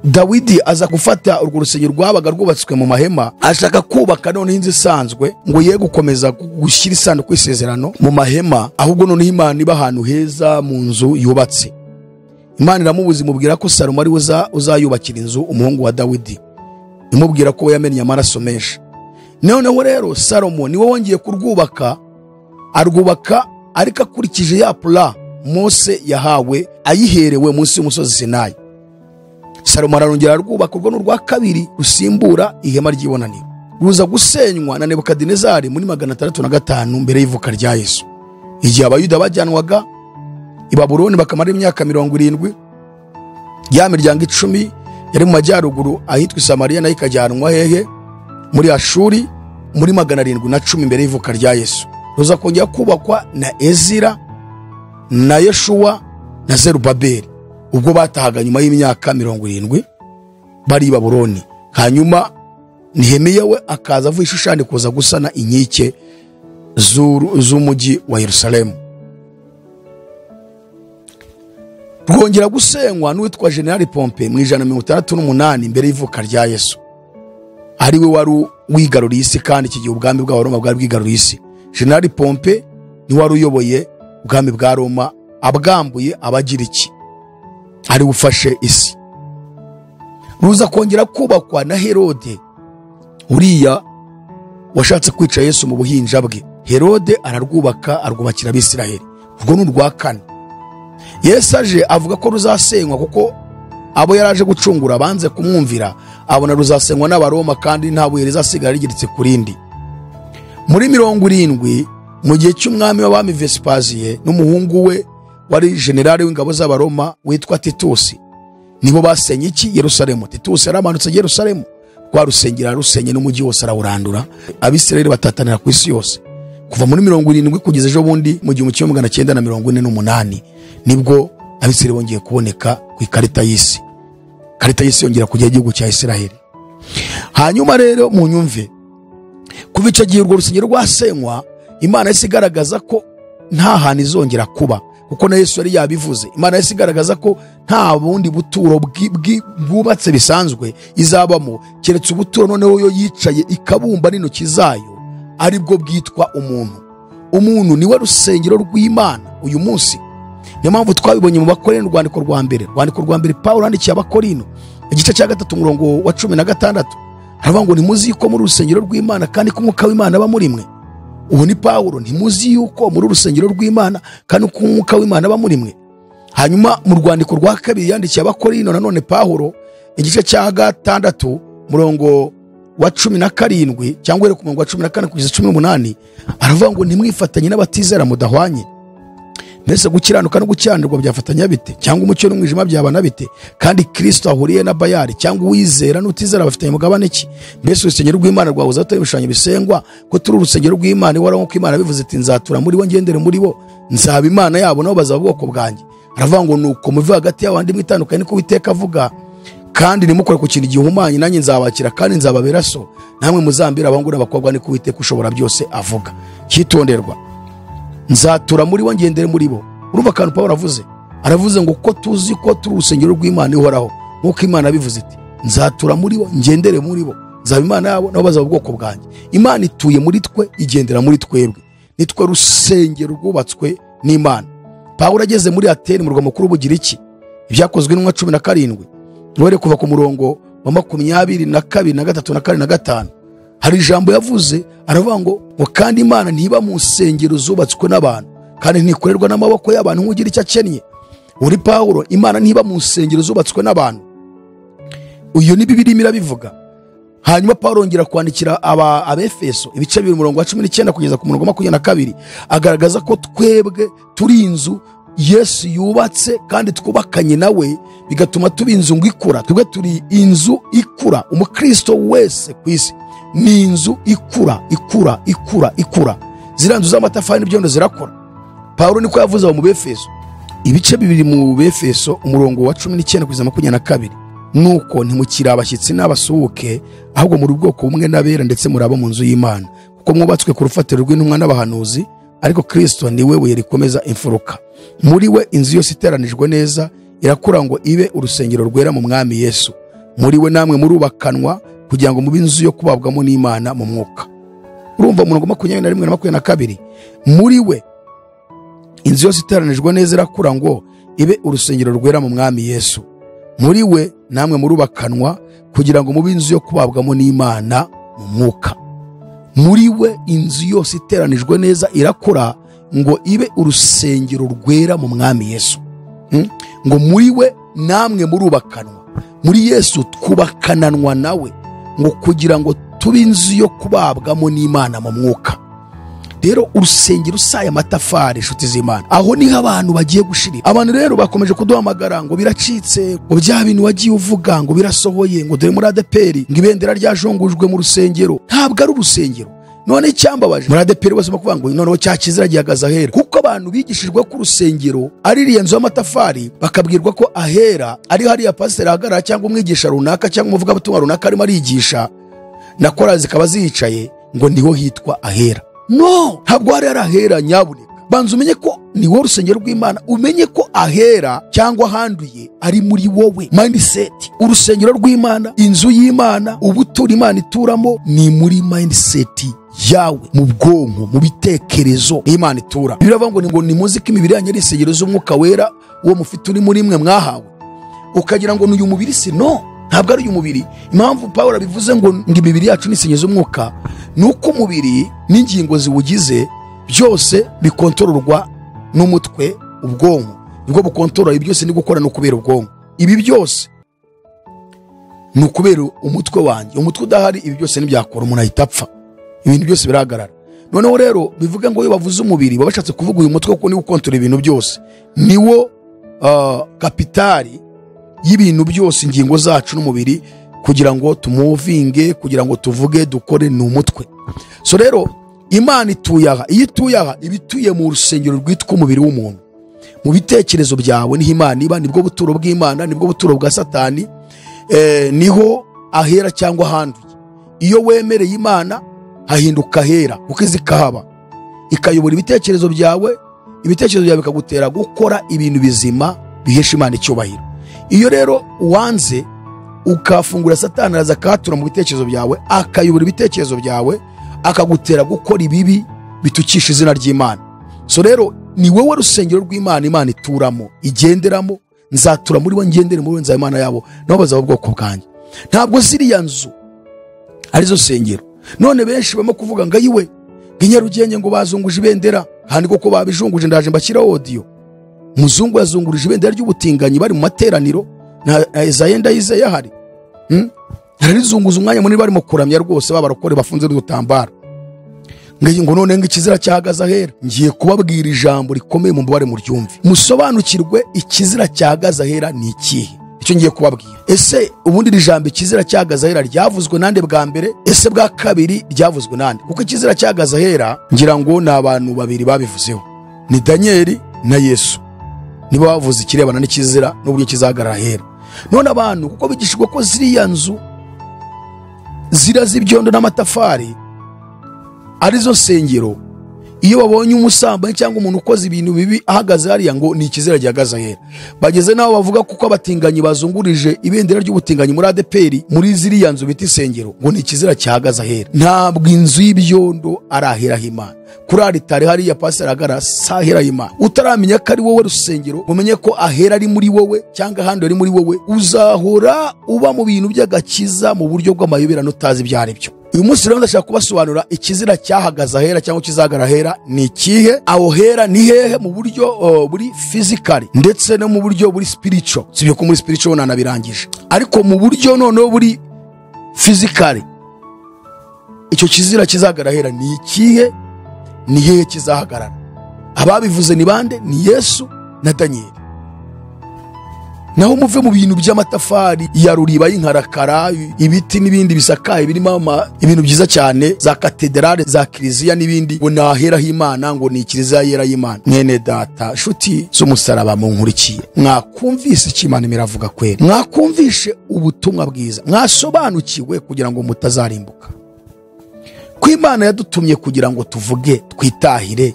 Dawidi aza gufata urwo rusengero rwabaga rwubatswe mu mahema, ashaka kubaka noneho inzu isanzwe ngo ye gukomeza gushyira isanduku y'isezerano mu mahema, ahubwo noneho Imana iba ahantu heza mu nzu yubatse. Imana iramubuza, imubwira ko Salomo ari we uzayubakira inzu, umuhungu wa Dawidi, imubwira ko we yamennye amaraso menshi. Noneho rero Salomo niwe wongeye kurwubaka, arwubaka ariko akurikije ya plan Mose yahawe ayiherewe munsi y'umusozi Sinayi. Salomo arongera arwubaka, urwo ni urwa kabiri rusimbura ihema ry'ibonaniro. Ruza gusenywa na Nebukadinezari muri 605 mbere y'ivuka rya Yesu, igihe Abayuda bajyanwaga i Babuloni bakamara imyaka 70. Ya miryango 10 yari mu majyaruguru ahitwa Samariya nayo ikajyanwa hehe? Muri Ashuri muri 710 mbere y'ivuka rya Yesu. Ruza kongera kubakwa na Ezira na Yeshuwa na Zerubabeli ubwo batahaga nyuma y'imyaka 70 bari i Babuloni. Hanyuma Nehemiya we akaza avuye i Shushani kuza gusana inkike z'umujyi wa Yerusalemu. Rwongera gusenywa n'uwitwa General Pompe mu 168 mbere y'ivuka rya Yesu, ari we wari wigaruriye isi, kandi iki gihe ubwami bw'Abaroma bwari bwigaruriye isi. General Pompe ni wari uyoboye ubwami bwa Roma, abwambuye Abagiriki, ari ufashe isi. Ruza kongera kubakwa na Herode, uriya washatse kwica Yesu mu buhinja bwe. Herode ararwubaka, arwubakira Abisiraheli. Urwo ni urwa kane. Yesu aje avuga ko ruzasenywa kuko abo yaraje gucungura banze kumwumvira, abona ruzasenywa n'Abaroma kandi nta buye rizasigara rigeretse ku rindi. Muri 70 mu gihe cy'umwami w'abami Vespasien n'umuhungu we wari generali w'ingabo z'Abaroma witwa Titusi, nibo basenye iki? Yerusalemu. Titusi yaramanutse Yerusalemu, rwa rusengero arusenye n'umujyi wose arawurandura, Abisirayeli batatanira ku isi yose. Kuva muri 70 kugeza ejo bundi mu 1948 nibwo Abisirayeli bongeye kuboneka ku ikarita y'isi. Ikarita y'isi yongera kujya igihugu cya Isirayeli. Hanyuma rero mu nyumve, kuva icyo gihe urwo rusengero rwasenywa, Imana yahise igaragaza ko nta hantu izongera kuba, kuko na Yesu yari yabivuze. Imana yahise igaragaza ko nta bundi buturo bwubatse bisanzwe izabamo, keretse ubuturo noneho yo yicaye ikabumba n'intoki zayo, aribwo bwitwa umuntu. Umuntu niwe rusengero rw'Imana uyu munsi. Niyo mpamvu twabibonye mu Bakorino, urwandiko rwa mbere, urwandiko rwa mbere Pawulo yandikiye Abakorino igice cya 3 umurongo wa 16, aravuga ngo ntimuzi yuko muri urusengero rw'Imana kandi ko Umwuka w'Imana aba muri mwe. Ubu ni Pawulo, ntimuzi yuko muri urusengero rw'Imana kandi ko Umwuka w'Imana aba muri mwe. Hanyuma mu rwandiko rwa kabiri yandikiye Abakorino nanone Pawulo igice cya 6 umurongo wa 17 cyangwa ku murongo wa 14 kugeza 18, aravuga ngo ntimwifatanye n'abatizera mudahwanye. Mbese gukiranuka no gukiranirwa byafatanya bite? Cyangwa umucyo n'umwijima byabana bite? Kandi Kristo ahuriye na Bayali, cyangwa uwizera n'utizera bafitanye mugabane ki? Mbese urusengero rw'Imana rwahoze atari ibishushanyo bisengwa, ko turi urusengero rw'Imana ihoraho, nk'uko Imana bivuze iti nzatura muri bo ngendere muri bo, nzaba Imana yabo nabo bazaba ubwoko bwanjye. Aravuga ngo nuko muve hagati y'abandi mwitandukanye, niko Uwiteka avuga, kandi nimukore ku kintu gihumanye, nanjye nzabakira kandi nzababera so, namwe muzambira abahungu n'abakobwa, niko Uwiteka ushobora byose avuga. Cyitonderwa, nzatura muri bo ngendere muri bo. Urumva akantu Pawulo avuze? Aravuze ngo ko tuzi ko turi urusengero rw'Imana ihoraho, nk'uko Imana bivuze iti nzatura muri bo ngendere muri bo, nzaba Imana yabo nabo bazaba ubwoko bwanjye. Imana ituye muri twe, igendera muri twebwe, nitwe rusengero rwubatswe n'Imana. Pawulo ageze muri Atene, murwa mukuru w'Ubugiriki, ibyakozwe n'intumwa 17, uhereye kuva ku murongo wa 22 na 3 na 4 na 5, hari ijambo yavuze, aravuga ngo kandi Imana ntiba mu nsengero zubatswe n'abantu, kandi ntikorerwa n'amaboko y'abantu nk'ugira icyo akennye. Uri Pawulo, Imana ntiba mu nsengero zubatswe n'abantu. Uyu ni Bibiliya irabivuga. Hanyuma Pawulo yongera kwandikira Abefeso ibice 2 umurongo wa 19 kugeza ku murongo wa 22, agaragaza ko twebwe turi inzu Yesu yubatse kandi twubakanye nawe, bigatuma tuba inzu ngo ikura. Twebwe turi inzu ikura. Umukristo wese ku isi ni inzu ikura, ikura, ikura, ikura. Ziriya nzu z'amatafari n'ibyondo zirakora. Pawulo niko yavuze mu Befeso, ibice 2 mu Befeso, umurongo wa 19 kugeza 22, nuko ntimukiri abashyitsi n'abasuhuke, ahubwo muri ubwoko bumwe n'abera, ndetse murabo mu nzu y'Imana, kuko mwubatswe ku rufatiro rw'intumwa n'abahanuzi, ariko Kristo ni we buye rikomeza imfuruka. Muri we inzu yose iteranijwe neza irakura ngo ibe urusengero rwera mu Mwami Yesu. Muri we namwe murubakanwa kugira ngo mube inzu yo kubabwamo n'Imana mu mwuka. Urumva umurongo 21 na 22, muri we inzu yose iteranijwe neza irakura ngo ibe urusengero rwera mu Mwami Yesu. Muri we namwe murubakanwa kugira ngo mube inzu yo kubabwamo n'Imana mu mwuka. Muri we inzu yose iteranijwe neza irakura ngo ibe urusengero rwera mu Mwami Yesu. Ngo muri we namwe murubakanwa. Muri Yesu twubakananwa nawe ngo kugira ngo tube inzu yo kubabwamo n'Imana mu mwuka. Rero urusengero usaya amatafari, inshuti z'Imana, aho niho abantu bagiye gushirira. Abantu rero bakomeje kuduhamagara ngo biracitse, ngo bya bintu wagiye uvuga ngo birasohoye, ngo dore muri ADEPR ngo ibendera ryajongujwe mu rusengero. Ntabwo ari urusengero. None icyambabaje muri ADEPR bose bakuvuga ngo noneho cya kizira gihagaze ahera, kuko abantu bigishijwe ko urusengero ari iriya nzu y'amatafari, bakabwirwa ko ahera ari hariya pasiteri ahagarara cyangwa umwigisha runaka cyangwa umuvugabutumwa runaka arimo arigisha na korali zikaba ziyicaye, ngo niho hitwa ahera. No, ntabwo hari ahera nyabuneka. Banza umenye ko ni wowe urusengero rw'Imana, umenye ko ahera cyangwa ahanduye ari muri wowe. Mindset, urusengero rw'Imana, inzu y'Imana, ubutura Imana ituramo ni muri mindset yawe, mu bwonko, mu bitekerezo Imana itura. Biravuga ngo ni muziki imibiri yanyu ari insengero z'umwuka wera, uwo mufite uri muri mwe mwahawe. Ukagira ngo ni uyu mubiri si? No, ntabwo ari uyu mubiri. Impamvu Pawulo abivuze ngo imibiri yacu ni insengero z'umwuka, nuko umubiri n'ingingo ziwugize byose bikontororwa n'umutwe, ubwonko nibwo bukontorora ibi byose. Ni gukora no kubera ubwonko. Ibi byose ni ukubera umutwe wanjye. Umutwe udahari ibi byose ntibyakora, umuntu ahita apfa, ibintu byose birahagarara. Noneho rero bivuga ngo iyo bavuze umubiri baba bashatse kuvuga uyu mutwe, kuko niwo ukontorora ibintu byose, niwo kapitali y'ibintu byose, ingingo zacu n'umubiri, kugira ngo tumuvinge, kugira ngo tuvuge, dukore, ni umutwe. So rero Imana ituye aha. Iyo ituye aha iba ituye mu rusengero rwitwa umubiri w'umuntu. Mu bitekerezo byawe niho Imana iba, nibwo buturo bw'Imana, nibwo buturo bwa Satani, niho ahera cyangwa ahanduye. Iyo wemereye Imana hahinduka ahera, kuko izi ikahaba, ikayobora ibitekerezo byawe, ibitekerezo byawe bikagutera gukora ibintu bizima bihesha Imana icyubahiro. Iyo rero uwanze ukafungura Satani, araza akahatura mu bitekerezo byawe, akayobora ibitekerezo byawe, akagutera gukora ibibi bitukisha izina ry'Imana. So rero ni wowe rusengero rw'Imana, Imana ituramo, igenderamo. Nzatura muri bo, ngendere muri bo, nzaba Imana yabo, nabo bazaba ubwoko bwanjye. Ntabwo ziriya nzu arizo sengero. None benshi barimo kuvuga ngo ayiwe ngo Nyarugenge ngo bazunguje ibendera, kandi koko babijunguje. Ndaje mbashyiraho audio. Muzungu yazungurije ibendera ry'ubutinganyi bari mu materaniro, na Esaye Ndayizeye yahari. Ararizunguza umwanya munini barimo kuramya rwose, babarokore bafunze n'udutambaro. Ngo none ngo ikizira cyahagaze ahera. Ngiye kubabwira ijambo rikomeye, mumbabare muryumve, musobanukirwe ikizira cyahagaze ahera ni ikihe. Icyo ngiye kubabwira, ese ubundi iri jambo ikizira cyahagaze ahera ryavuzwe nande bwa mbere? Ese bwa kabiri ryavuzwe nande? Kuko ikizira cyahagaze ahera ngira ngo ni abantu babiri babivuzeho, ni Danieli na Yesu, nibo bavuze ikirebana n'ikizira n'uburyo kizahagarara ahera. None abantu kuko bigishijwe ko ziriya nzu zira z'ibyondo n'amatafari arizo nsengero, iyo babonye umusambanyi cyangwa umuntu ukoze ibintu bibi ahagaze hariya ngo ni ikizira gihagaze ahera. Bageze naho bavuga kuko abatinganyi bazungurije ibendera ry'ubutinganyi muri ADEPR, muri ziriya nzu bita insengero, ngo ni ikizira cyahagaze ahera. Ntabwo inzu y'ibyondo ari ahera h'Imana. Kuri aritari hariya pasiteri ahagarara si ahera h'Imana. Utaramenya ko ari wowe rusengero, umenye ko ahera ari muri wowe cyangwa ahandi ari muri wowe, uzahora uba mu bintu by'agakiza mu buryo bw'amayoberano utazi ibyo ari byo. Uyu munsi rero ndashaka kubasobanurira ikizira cyahagaze ahera cyangwa kizahagarara ahera ni ikihe, aho hera ni hehe mu buryo buri physically ndetse no mu buryo buri spiritual. Sibyo ko muri spiritual nanabirangije, ariko mu buryo noneho buri physically icyo kizira kizahagarara ahera ni ikihe, ni hehe kizahagarara? Ababivuze ni bande? Ni Yesu na Daniel. Naho muve mu bintu by'amatafari ya ruriba y'inkarakara, ibiti n'ibindi bisakaye birimo ibintu byiza cyane, za katedrale, za kiliziya n'ibindi, ngo naheraho Imana, ngo ni kiliziya yera y'Imana. Mwene data, shuti z'umusaraba munkurikiye, mwakumvise icyo Imana iravuga kwera, mwakumvishe ubutumwa bwiza, mwasobanukiwe kugira ngo mutazarimbuka. Ko Imana yadutumye kugira ngo tuvuge twitahire,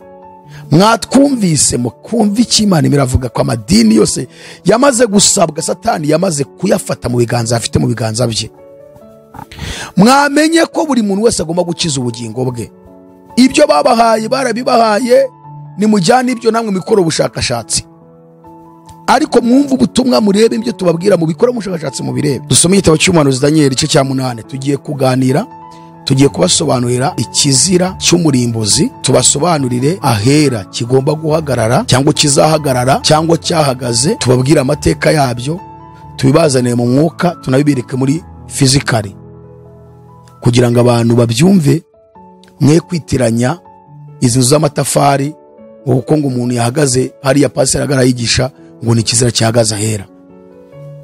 mwatwumvise mukumva icyo Imana iravuga, ko amadini yose yamaze gusabwa Satani yamaze kuyafata mu biganza afite mu biganza bye. Mwamenye ko buri muntu wese agomba gukiza ubugingo bwe. Ibyo babahaye barabibahaye, nimujyane ibyo namwe mikoro ubushakashatsi, ariko mwumva ubutumwa, murebe ibyo tubabwira, mubikora ubushakashatsi mubirebe. Dusome igitabo cy'umuhanuzi Daniel igice cya 8. Tugiye kuganira, tugiye kubasobanurira ikizira cy'umurimbuzi, tubasobanurire ahera kigomba guhagarara cyangwa kizahagarara cyangwa cyahagaze, tubabwire amateka yabyo, tubibazanire mu mwuka, tunabibireke muri physically kugira ngo abantu babyumve, mwe kwitiranya izi nzu z'amatafari kuko ngo umuntu yahagaze hariya pastor agara yigisha ngo ni ikizira cyahagaze ahera.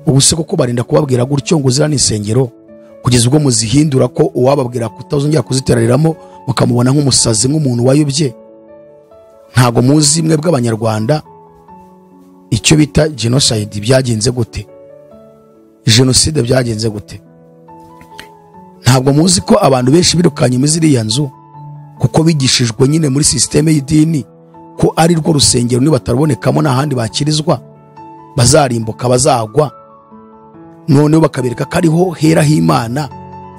Ubu se koko barinda kubabwira gutyo ngo zira n'isengero, kugeza ubwo muzihindura ko uwababwira kutazongera kuziterariramo mukamubona nk'umusazi, nk'umuntu wayobye. Ntago muzi mwe bw'abanyarwanda icyo bita genocide byagenze gute, genocide byagenze gute. Ntabwo muzi ko abantu benshi birukanye muri ziriya nzu kuko bigishijwe nyine muri systeme y'idini ko ari rwo rusengero, nibatarubonekamo n'ahandi bakirizwa bazarimbuka, bazagwa. Noneho bakabereka ko ariho hera h'Imana,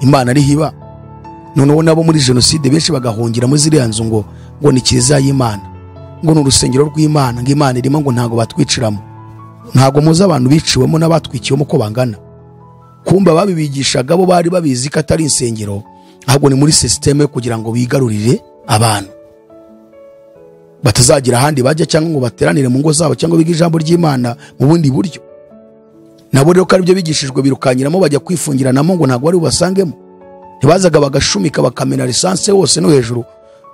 Imana ari hiba. Noneho nabo muri genocide benshi bagahungira muri ziriya nzu ngo ni kiliziya y'Imana, ngo ni urusengero rw'Imana, ngo Imana irimo, ngo ntago batwiciramo. Ntago muzi abantu biciwemo n'abatwikiwemo ko bangana. Kumba babibigishaga bo bari babizi ko atari insengero, ahubwo ni muri systeme kugira ngo bigarurire abantu batazagira ahandi bajya, cyangwa ngo bateranire mu ngo zabo, cyangwa bige ijambo ry'Imana mu bundi buryo. Nabo rero ko aribyo bigishijwe birukanyiramo bajya kwifungiranamo ngo ntabwo bari bubasangemo. Ntibazaga bagashumika bakamena lisanse hose no hejuru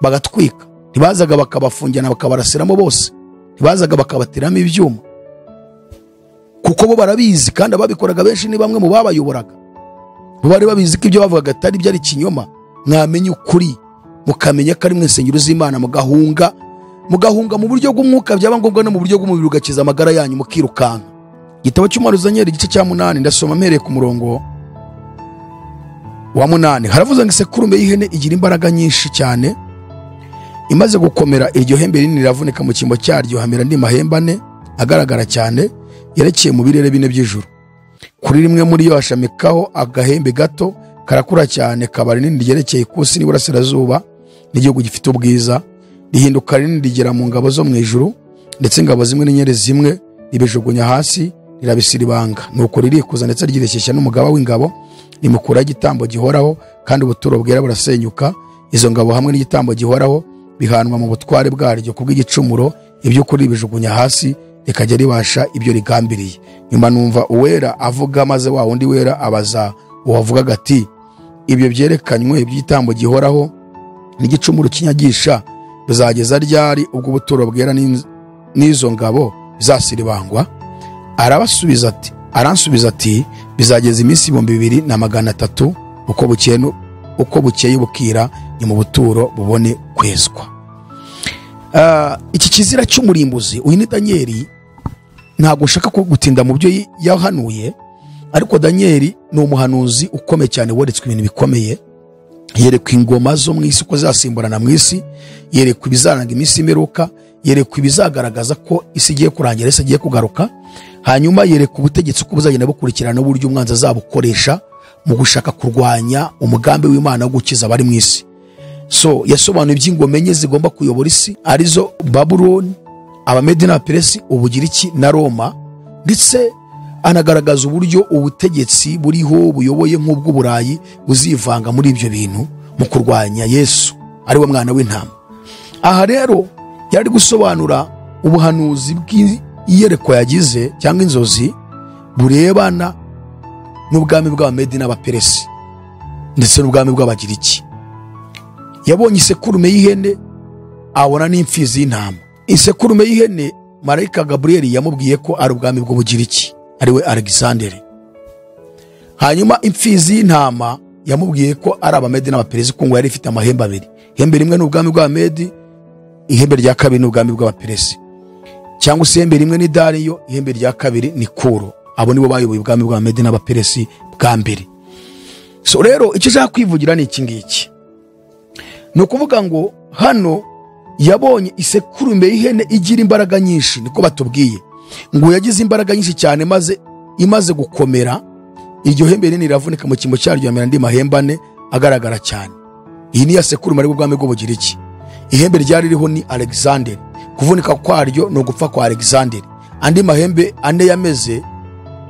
bagatwika, ntibazaga bakabafungirana bakabarasiramo bose, ntibazaga bakabateramo ibyuma, kuko bo barabizi. Kandi ababikoraga benshi ni bamwe mu babayoboraga, bo bari babizi ko ibyo bavugaga atari byo, ari kinyoma. Mwamenye ukuri, mukamenya ko ari mwe insengero z'Imana, mugahunga mu buryo bw'umwuka, byaba ngombwa no mu buryo bw'umubiri, ugakiza amagara yanyu mukirukanka. Igitabo cy'umuhanuzi Daniel igice cya 8, ndasoma mpereye ku murongo wa 8. Haravuze ngo isekurume y'ihene igira imbaraga nyinshi cyane, imaze gukomera iryo hembe rinini riravunika, mu cyimbo cyaryo hamera andi mahembe ane agaragara cyane yerekeye mu birere bine by'ijuru. Kuri rimwe muri yo hashamikaho agahembe gato karakura cyane, kaba rinini ryerekeye ikusi n'iburasirazuba n'igihugu gifite ubwiza, rihinduka rinini rigera mu ngabo zo mu ijuru, ndetse ingabo zimwe n'inyeri zimwe ribijugunya hasi rirabisiribanga. Nuko ririkuza ndetse ryireshyeshya n'umugaba w'ingabo, rimukuraho igitambo gihoraho, kandi ubuturo bwera burasenyuka. Izo ngabo hamwe n'igitambo gihoraho bihanwa mu butware bwaryo kubw'igicumuro, iby'ukuri ribijugunya hasi rikajya ribasha ibyo rigambiriye. Nyuma numva uwera avuga, maze wa wundi wera abaza uwavugaga ati, ibyo byerekanywe by'igitambo gihoraho n'igicumuro kinyagisha bizageza ryari, ubwo ubuturo bwera n'izo ngabo bizasiribangwa? Arabasubiza ati, aransubiza ati, bizageza iminsi 2300, uko bukeye bukira, ni mu buturo bubone kwezwa. Iki kizira cy'umurimbuzi, uyu ni Daniel. Ntabwo nshaka gutinda mu byo yahanuye, ariko Daniel ni umuhanuzi ukomeye cyane, weretswe ibintu bikomeye. Yerekwa ingoma zo mu isi uko zasimburana mu isi, yerekwa ibizaranga iminsi imperuka, yerekwa ibizagaragaza ko isi igiye kurangira, isi igiye kugaruka. Hanyuma yerekwa ubutegetsi uko buzagenda bukurikirana n'uburyo umwanzi azabukoresha mu gushaka kurwanya umugambi w'Imana wo gukiza abari mu isi. So yasobanuye iby'ingoma enye zigomba kuyobora isi, arizo Babuloni, Abamedi n'Abaperesi, Ubugiriki na Roma, ndetse anagaragaza uburyo ubutegetsi buriho buyoboye nk'ubw'Uburayi buzivanga muri ibyo bintu mu kurwanya Yesu ari we mwana w'intama. Aha rero yari gusobanura ubuhanuzi bw'iyerekwa yagize cyangwa inzozi burebana n'ubwami bw'Abamedi n'Abaperesi ndetse n'ubwami bw'Abagiriki. Yabonye isekurume y'ihene, abona n'imfizi y'intama. Isekurume y'ihene marayika Gabriel yamubwiye ko ari ubwami bw'Ubugiriki, ariwe Alexander. Hanyuma imfizi y'intama yamubwiye ko ari Abamedi n'Abaperesi, kuko ngo yari ifite amahembe abiri. Ihembe rimwe ni ubwami bw'Abamedi, ihembe rya kabiri ni ubwami bw'Abaperesi. Cyangwa se ihembe rimwe ni Dariyo, ihembe rya kabiri ni Kuro. Abo nibo bayoboye ubwami bw'Abamedi n'Abaperesi bwa mbere. So rero icyo nshaka kwivugira ni iki ngiki. Ni ukuvuga ngo hano yabonye isekurume y'ihene igira imbaraga nyinshi, niko batubwiye. Ngo yagize imbaraga nyinshi cyane, maze imaze gukomera iryo hembe rinini riravunika, mu cyimbo cyaryo yamera andi mahembe ane agaragara cyane. Iyi ni ya sekurume ari ubwami bw'Ubugiriki. Ihembe ryari ririho ni Alexander. Kuvunika kwaryo ni ugupfa kwa Alexander. Andi mahembe ane yameze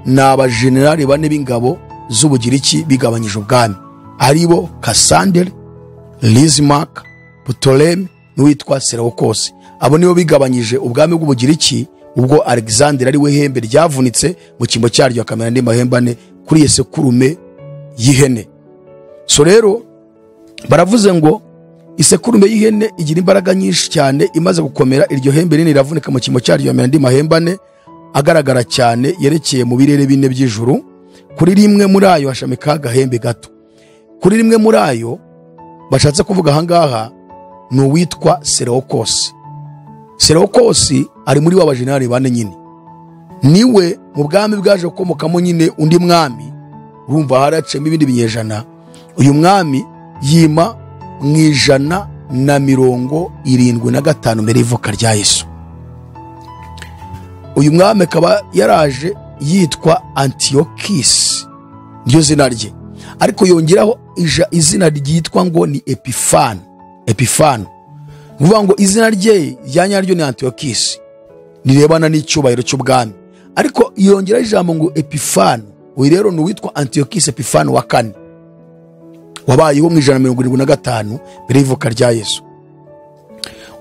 ni abajenerali bane b'ingabo z'Ubugiriki bigabanyije ubwami, aribo Cassander, Lismark, Ptolemy n'uwitwa Seleucus. Abo nibo bigabanyije ubwami bw'Ubugiriki ubwo Alexander ari we hembe ryavunitse, mu cyimbo cyaryo akamera andi mahembe ane kuri iyo sekurume y'ihene. So rero baravuze ngo isekurume y'ihene igira imbaraga nyinshi cyane, imaze gukomera iryo hembe rinini riravunika, mu cyimbo cyaryo yamera andi mahembe ane agaragara cyane yerekeye mu birere bine by'ijuru. Kuri rimwe muri ayo hashamika agahembe gato. Kuri rimwe muri ayo bashatse kuvuga ahangaha ni uwitwa Seleucus. Seleucus ari muri wa bajenerali bane nyine, niwe mu bwami bwaje gukomokamo nyine undi mwami. Urumva haracemo ibindi binyejana. Uyu mwami yima mu 175 mbere y'ivuka rya Yesu. Uyu mwami akaba yaraje yitwa Antiochus, niyo zina rye, ariko yongeraho izina ryitwa ngo ni Epifano. Epifano kuvuga ngo izina rye rya nyaryo ni Antiochus, nirebana n'icyubahiro cy'ubwami, ariko yongeraho ijambo ngo Epifano. Uyu rero ni uwitwa Antiochus Epifano wa kane, wabayeho mu 175 mbere y'ivuka rya Yesu.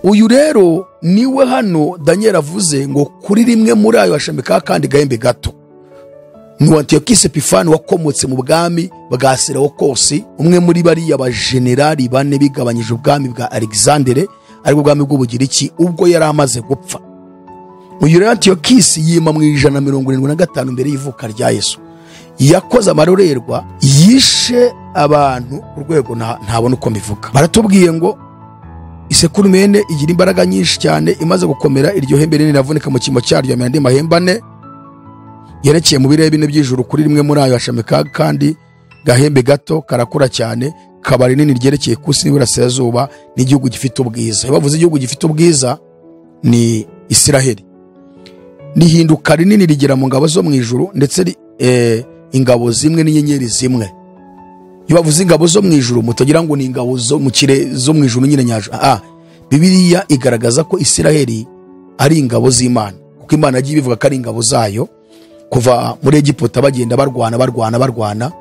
Uyu rero niwe hano Daniel avuze ngo kuri rimwe muri ayo hashamika kandi gahembe gato. Ni Antiochus Epifano wakomotse mu bwami bwa Seleucus, umwe muri bariya bajenerali bane bigabanyije ubwami bwa Alexander, ariko ubwami bw'Ubugiriki ubwo yari amaze gupfa. Uyu rero Antiochus yima mu 175 mbere y'ivuka rya Yesu. Yakoze amarorerwa, yishe abantu ku rwego ntabona uko mbivuga. Baratubwiye ngo isekurume y'ihene igira imbaraga nyinshi cyane, imaze gukomera iryo hembe rinini riravunika, mu cyimbo cyaryo yamera andi mahembe ane yerekeye mu birere bine by'ijuru. Kuri rimwe muri ayo hashamika kandi gahembe gato karakura cyane, kaba rinini ryerekeye ku isi n'iburasirazuba n'igihugu gifite ubwiza. Iyo bavuze igihugu gifite ubwiza ni Isiraheli. Rihinduka rinini rigera mu ngabo zo mu ijuru, ndetse ingabo zimwe n'inyenyeri zimwe. Iyo bavuze ingabo zo mu ijuru mutagira ngo ni ingabo zo mu kire zo mu ijuru nyine nyajo. Bibiliya igaragaza ko Isiraheli ari ingabo z'Imana, kuko Imana yagiye ibivuga ko ari ingabo zayo kuva muri Egiputa bagenda barwana barwana barwana.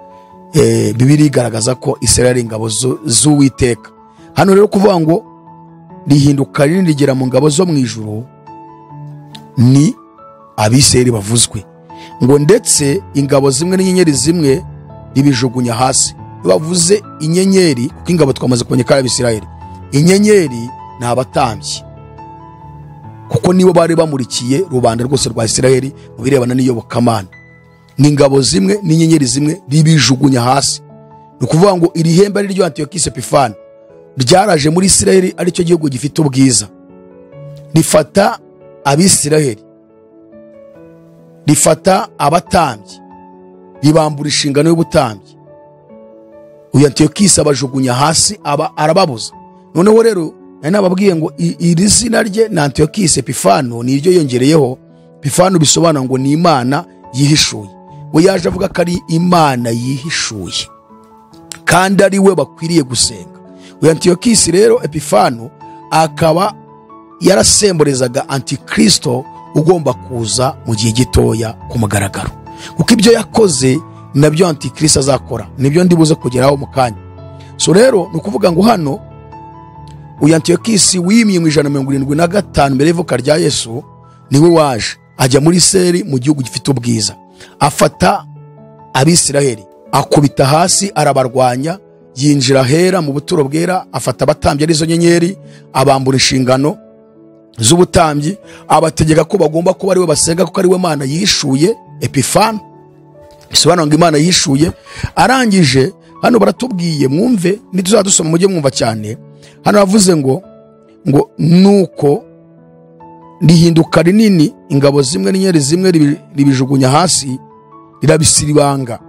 Bibiliya igaragaza ko Isiraheli ari ingabo z'Uwiteka. Hano rero kuvuga ngo rihinduka rinini rigera mu ngabo zo mu ijuru ni Abisiraheli bavuzwe, ngo ndetse ingabo zimwe n'inyenyeri zimwe ribijugunya hasi. Iyo bavuze inyenyeri, kuko ingabo twamaze kumenya ko ari Abisiraheli, inyenyeri ni abatambyi, kuko nibo bari bamurikiye rubanda rwose rwa Isiraheli mu birebana n'iyobokamana. Ni ingabo zimwe n'inyenyeri zimwe ribijugunya hasi. Ni ukuvuga ngo iri hembe ari ryo Antiochus Epifano ryaraje muri Isiraheli, aricyo gihugu gifite ubwiza, rifata Abisiraheli, rifata abatambyi, ribambura inshingano y'ubutambyi. Uyu Antiochus abajugunya hasi, aba arababuza. Noneho rero nari nababwiye ngo iri zina rye ni Antiochus Epifano, ni iryo yongereyeho. Epifano bisobanura ngo ni Imana yihishuye. We yaje avuga ko ari Imana yihishuye kandi ari we bakwiriye gusenga. Uyu Antiochus rero Epifano akaba yarasemburezaga Antikristo ugomba kuza mu gihe gitoya ku mugaragaro, kuko ibyo yakoze nabyo Antikristo azakora, nibyo ndibuze kugeraho mu kanya. So rero ni ukuvuga ngo hano uyu Antiochus wimye mu 175 mbere y'ivuka rya Yesu niwe waje ajya muri Isiraheli mu gihugu gifite ubwiza, afata Abisiraheli akubita hasi arabarwanya, yinjira hera mu buturo bwera, afata abatambyi arizo nyenyeri, abambura inshingano. z'ubutambyi, abategeka ko bagomba kuba ariwe basenga kuko ariwe Mana yishuye, Epifano bisobanura ngo Imana yishuye. Arangije hano baratubwiye, mwumve nituzadusoma mujye mwumva cyane. Hano bavuze ngo nuko rihinduka rinini, ingabo zimwe n'inyeri zimwe ribijugunya hasi, rirabisiribanga,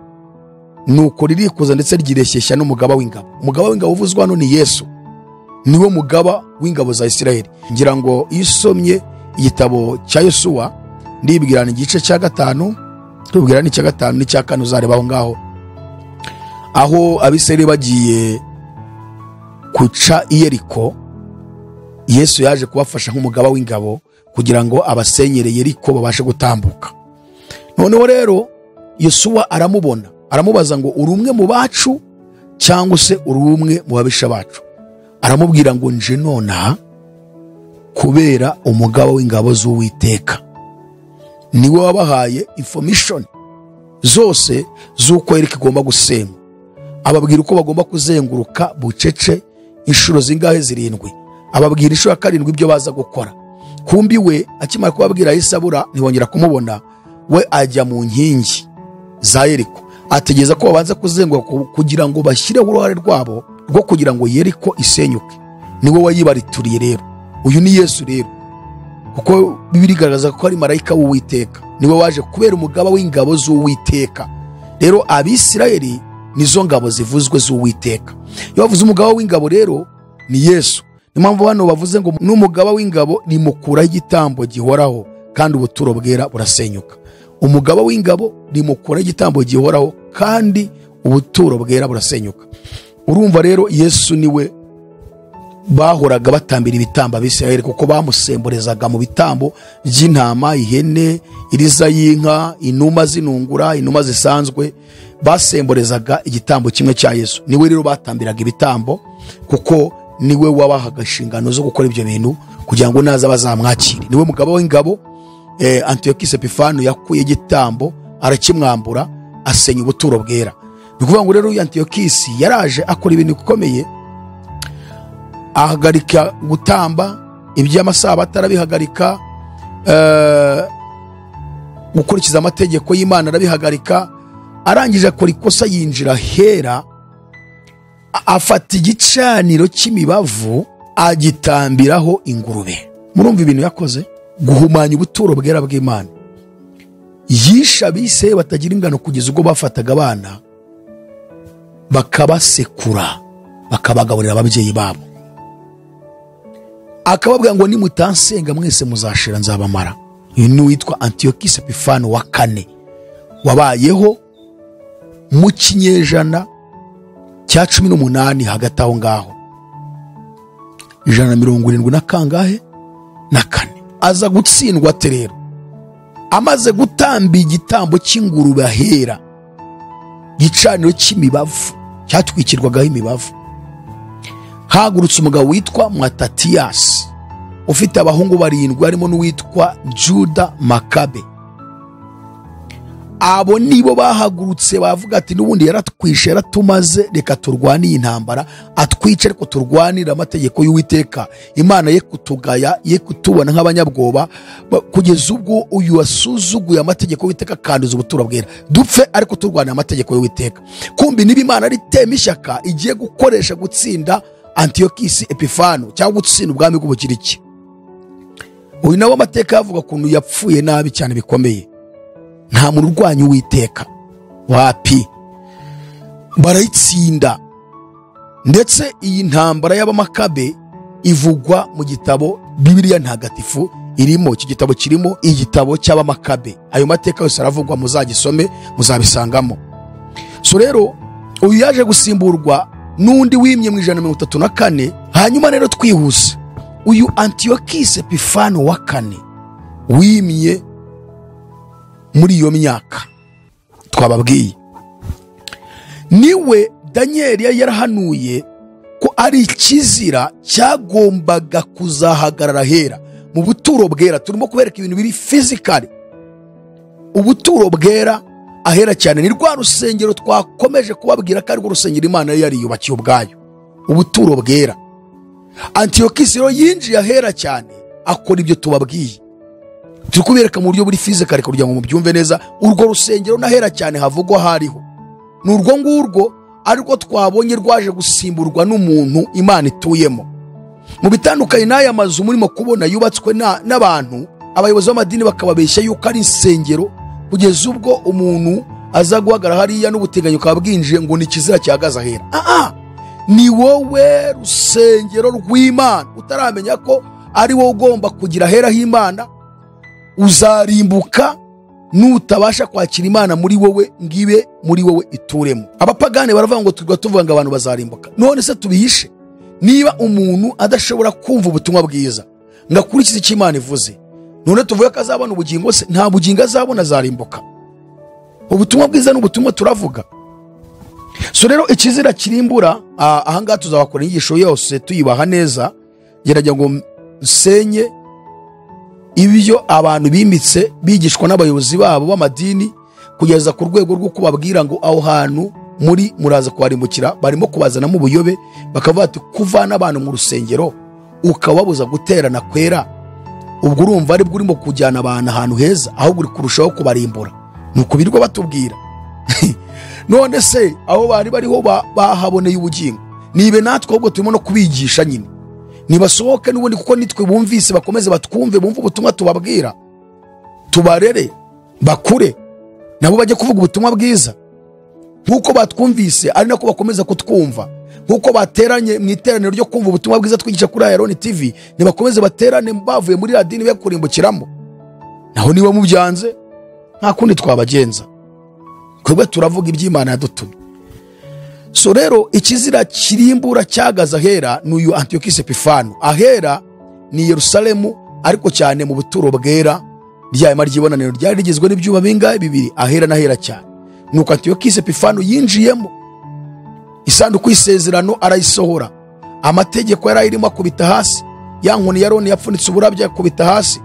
nuko ririkuza ndetse ryireshyeshya n'umugaba w'ingabo. Umugaba w'ingabo uvuzwa hano ni Yesu, niwe mugaba w'ingabo za Isirayeli. Ngira ngo iyo usomye igitabo cya Yosuwa, ndibwirana igice cya 5, tubwira n'icya 5 n'icya 4, uzareba aho ngaho aho Abisirayeli bagiye kuca Yeriko, Yesu yaje kubafasha nk'umugaba w'ingabo kugira ngo abasenyere Yeriko babashe gutambuka. Noneho rero Yosuwa aramubona, aramubaza ngo uri umwe mu bacu cyangwa se uri umwe mu babisha bacu? Aramubwira ngo nje nonaha kubera umugaba w'ingabo z'Uwiteka, niwe wabahaye information zose z'uko Yeriko igomba gusenywa. Ababwira uko bagomba kuzenguruka bucece inshuro zingahe? 7. Ababwira inshuro ya 7 ibyo baza gukora. Kumbi we akimara kubabwira yahise abura, ntibongera kumubona. We ajya mu nkingi za Yeriko, ategeza ko babanza kuzenguruka kugira ngo bashyireho uruhare rwabo rwo kugira ngo Yeriko isenyuke. Niwe wayibarituriye rero. Uyu ni Yesu rero, kuko Bibiliya igaragaza ko ari marayika w'Uwiteka, niwe waje kubera umugaba w'ingabo z'Uwiteka. Rero Abisirayeli nizo ngabo zivuzwe z'Uwiteka. Iyo bavuze umugaba w'ingabo rero ni Yesu. Niyo mpamvu hano bavuze ngo n'umugaba w'ingabo nimukuraho igitambo gihoraho kandi ubuturo bwera burasenyuka. Umugaba w'ingabo nimukuraho igitambo gihoraho kandi ubuturo bwera burasenyuka. Urumva rero Yesu niwe bahoraga batambira ibitambo Abisirayeli, kuko bamusemburezaga mu bitambo by'intama, ihene, iriza y'inka, inuma zinungura, inuma zisanzwe. Basemburezaga igitambo kimwe cya Yesu. Niwe rero batambiraga ibitambo, kuko niwe wabahaga inshingano zo gukora ibyo bintu kugira ngo naza bazamwakire. Niwe mugabo w'ingabo. Antiyokisi Epifano yakuye igitambo arakimwambura, asenya ubuturo bwera. Ni ukuvuga ngo rero uyu Antiyokisi yaraje akora ibintu bikomeye, ahagarika gutamba iby'amasabato, arabihagarika, gukurikiza amategeko y'Imana arabihagarika. Arangije akora ikosa, yinjira hera, afata igicaniro cy'imibavu agitambiraho ingurube. Murumva ibintu yakoze, guhumanya ubuturo bwera bw'Imana. Yishe abisirayeli batagira ingano kugeza ubwo bafataga abana bakabasekura, bakabagaburira ababyeyi babo. Akababwira ngo nimutansenga mwese muzashira, nzabamara. Uyu ni witwa Antiyokisi Epifano wa 4, wabayeho mu kinyejana cya 18, hagati aho ngaho 174 na kangahe na 4. Aza gutsindwa ate rero? Amaze gutamba igitambo cy'ingurube ahera, gicaniro cy'imibavu cyatwikirwagaho imibavu, hagurutse umugabo witwa Matatiyasi ufite abahungu 7 harimo n'uwitwa Juda Makabe. Abo nibo bahagurutse bavuga ati n'ubundi yaratwishe, yaratumaze, reka turwane iyi ntambara, atwice ariko turwanire amategeko y'Uwiteka, Imana ye kutugaya, ye kutubona nk'abanyabwoba, kugeza ubwo uyu wasuzuguye amategeko y'Uwiteka akanduza ubuturo bwera. Dupfe ariko turwanire amategeko y'Uwiteka. Kumbi niba Imana ari tema ishyaka igiye gukoresha gutsinda Antiyokisi Epifano cyangwa gutsinda ubwami bw'Ubugiriki. Uyu nawe amateka yavuga ukuntu yapfuye nabi cyane bikomeye. Nta muntu urwanya Uwiteka wapi, barayitsinda. Ndetse iyi ntambara y'Abamakabe ivugwa mu gitabo Bibiliya Ntagatifu irimo, iki gitabo kirimo igitabo cy'Abamakabe. Ayo mateka yose aravugwa, muzagisome muzabisangamo. So rero uyu yaje gusimburwa n'undi wimye mu 134. Hanyuma rero twihuse, uyu Antiyokisi Epifano wa 4 wimye muri iyo myaka twababwiye, niwe Danieli yari yarahanuye ko ari ikizira cyagombaga kuzahagarara hera mu buturo bwera. Turimo kubereka ibintu biri physically. Ubuturo bwera ahera cyane ni rwa rusengero twakomeje kubabwira ko ari rwo rusengero Imana yari yariyubakiye ubwayo, ubuturo bwera. Antiyokisi rero yinjiye ahera cyane akora ibyo tubabwiye. Turi kubereka mu buryo buri physical kugira ngo mubyumve neza. Urwo rusengero nahera cyane havugwa hariho ni urwo ngurwo, ariko twabonye rwaje gusimburwa n'umuntu Imana ituyemo. Mu bitandukanye n'aya mazu murimo kubona yubatswe n'abantu, abayobozi b'amadini bakababeshya yuko ari insengero, kugeza ubwo umuntu aza guhagarara hariya n'ubutinganyi bukaba bwinjiye ngo ni ikizira cyahagaze ahera. Ni wowe rusengero rw'Imana, utaramenya ko ari wowe ugomba kugira ahera h'Imana. Uzarimbuka nutabasha kwakira Imana muri wowe ngibe muri wowe ituremo. Abapagani baravuga ngo tugwa tuvuga ngo abantu bazarimbuka. None se tubihishe? Niba umuntu adashobora kumva ubutumwa bwiza ngakurikiza icyo Imana ivuze, none tuvuge ko azabona ubugingo se? Nta bugingo azabona, azarimbuka. Ubutumwa bwiza n'ubutumwa turavuga. So rero ikizira kirimbura, ahangaha tuzabakora inyigisho yose tuyibaha neza, gerageza ngo nsenye ibyo abantu bimitse bigishwa n'abayobozi babo b'amadini, kugeza ku rwego rwo kubabwira ngo aho hantu muri muraza kuharimbukira. Barimo kubazanamo ubuyobe, bakavuga ati kuvana abantu mu rusengero ukababuza guterana kwera, ubwo urumva ari bwo urimo kujyana abantu ahantu heza, ahubwo uri kurushaho kubarimbura. Nuko birirwa batubwira. None se aho bari bariho bahaboneye ubugingo? Nibe natwe ahubwo turimo no kubigisha nyine, nibasohoke n'ubundi, kuko nitwe bumvise bakomeze batwumve, bumve ubutumwa tubabwira, tubarere bakure nabo bajye kuvuga ubutumwa bwiza nkuko batwumvise, ari nako bakomeza kutwumva. Nkuko bateranye mu iteraniro ryo kumva ubutumwa bwiza twigisha kuri Ayaroni TV, nibakomeze baterane bavuye muri radini be kurimbukiramo. Naho niba mubyanze nta kundi twabagenza, twebwe turavuga iby'Imana yadutumye. So rero ikizira kirimbura cyagaza ahera ni uyu Antiyokisi Epifano. Ahera ni Yerusalemu, ariko cyane mu buturo bwera rya hema ry'ibonaniro ryari rigizwe n'ibyuma bingahe? Bibiri, ahera n'ahera cyane. Nuko Antiyokisi Epifano yinjiyemo, isanduku y'isezerano arayisohora, amategeko yari ayirimo akubita hasi, ya nkoni ya Aroni yapfunitse uburabyo akubita hasi,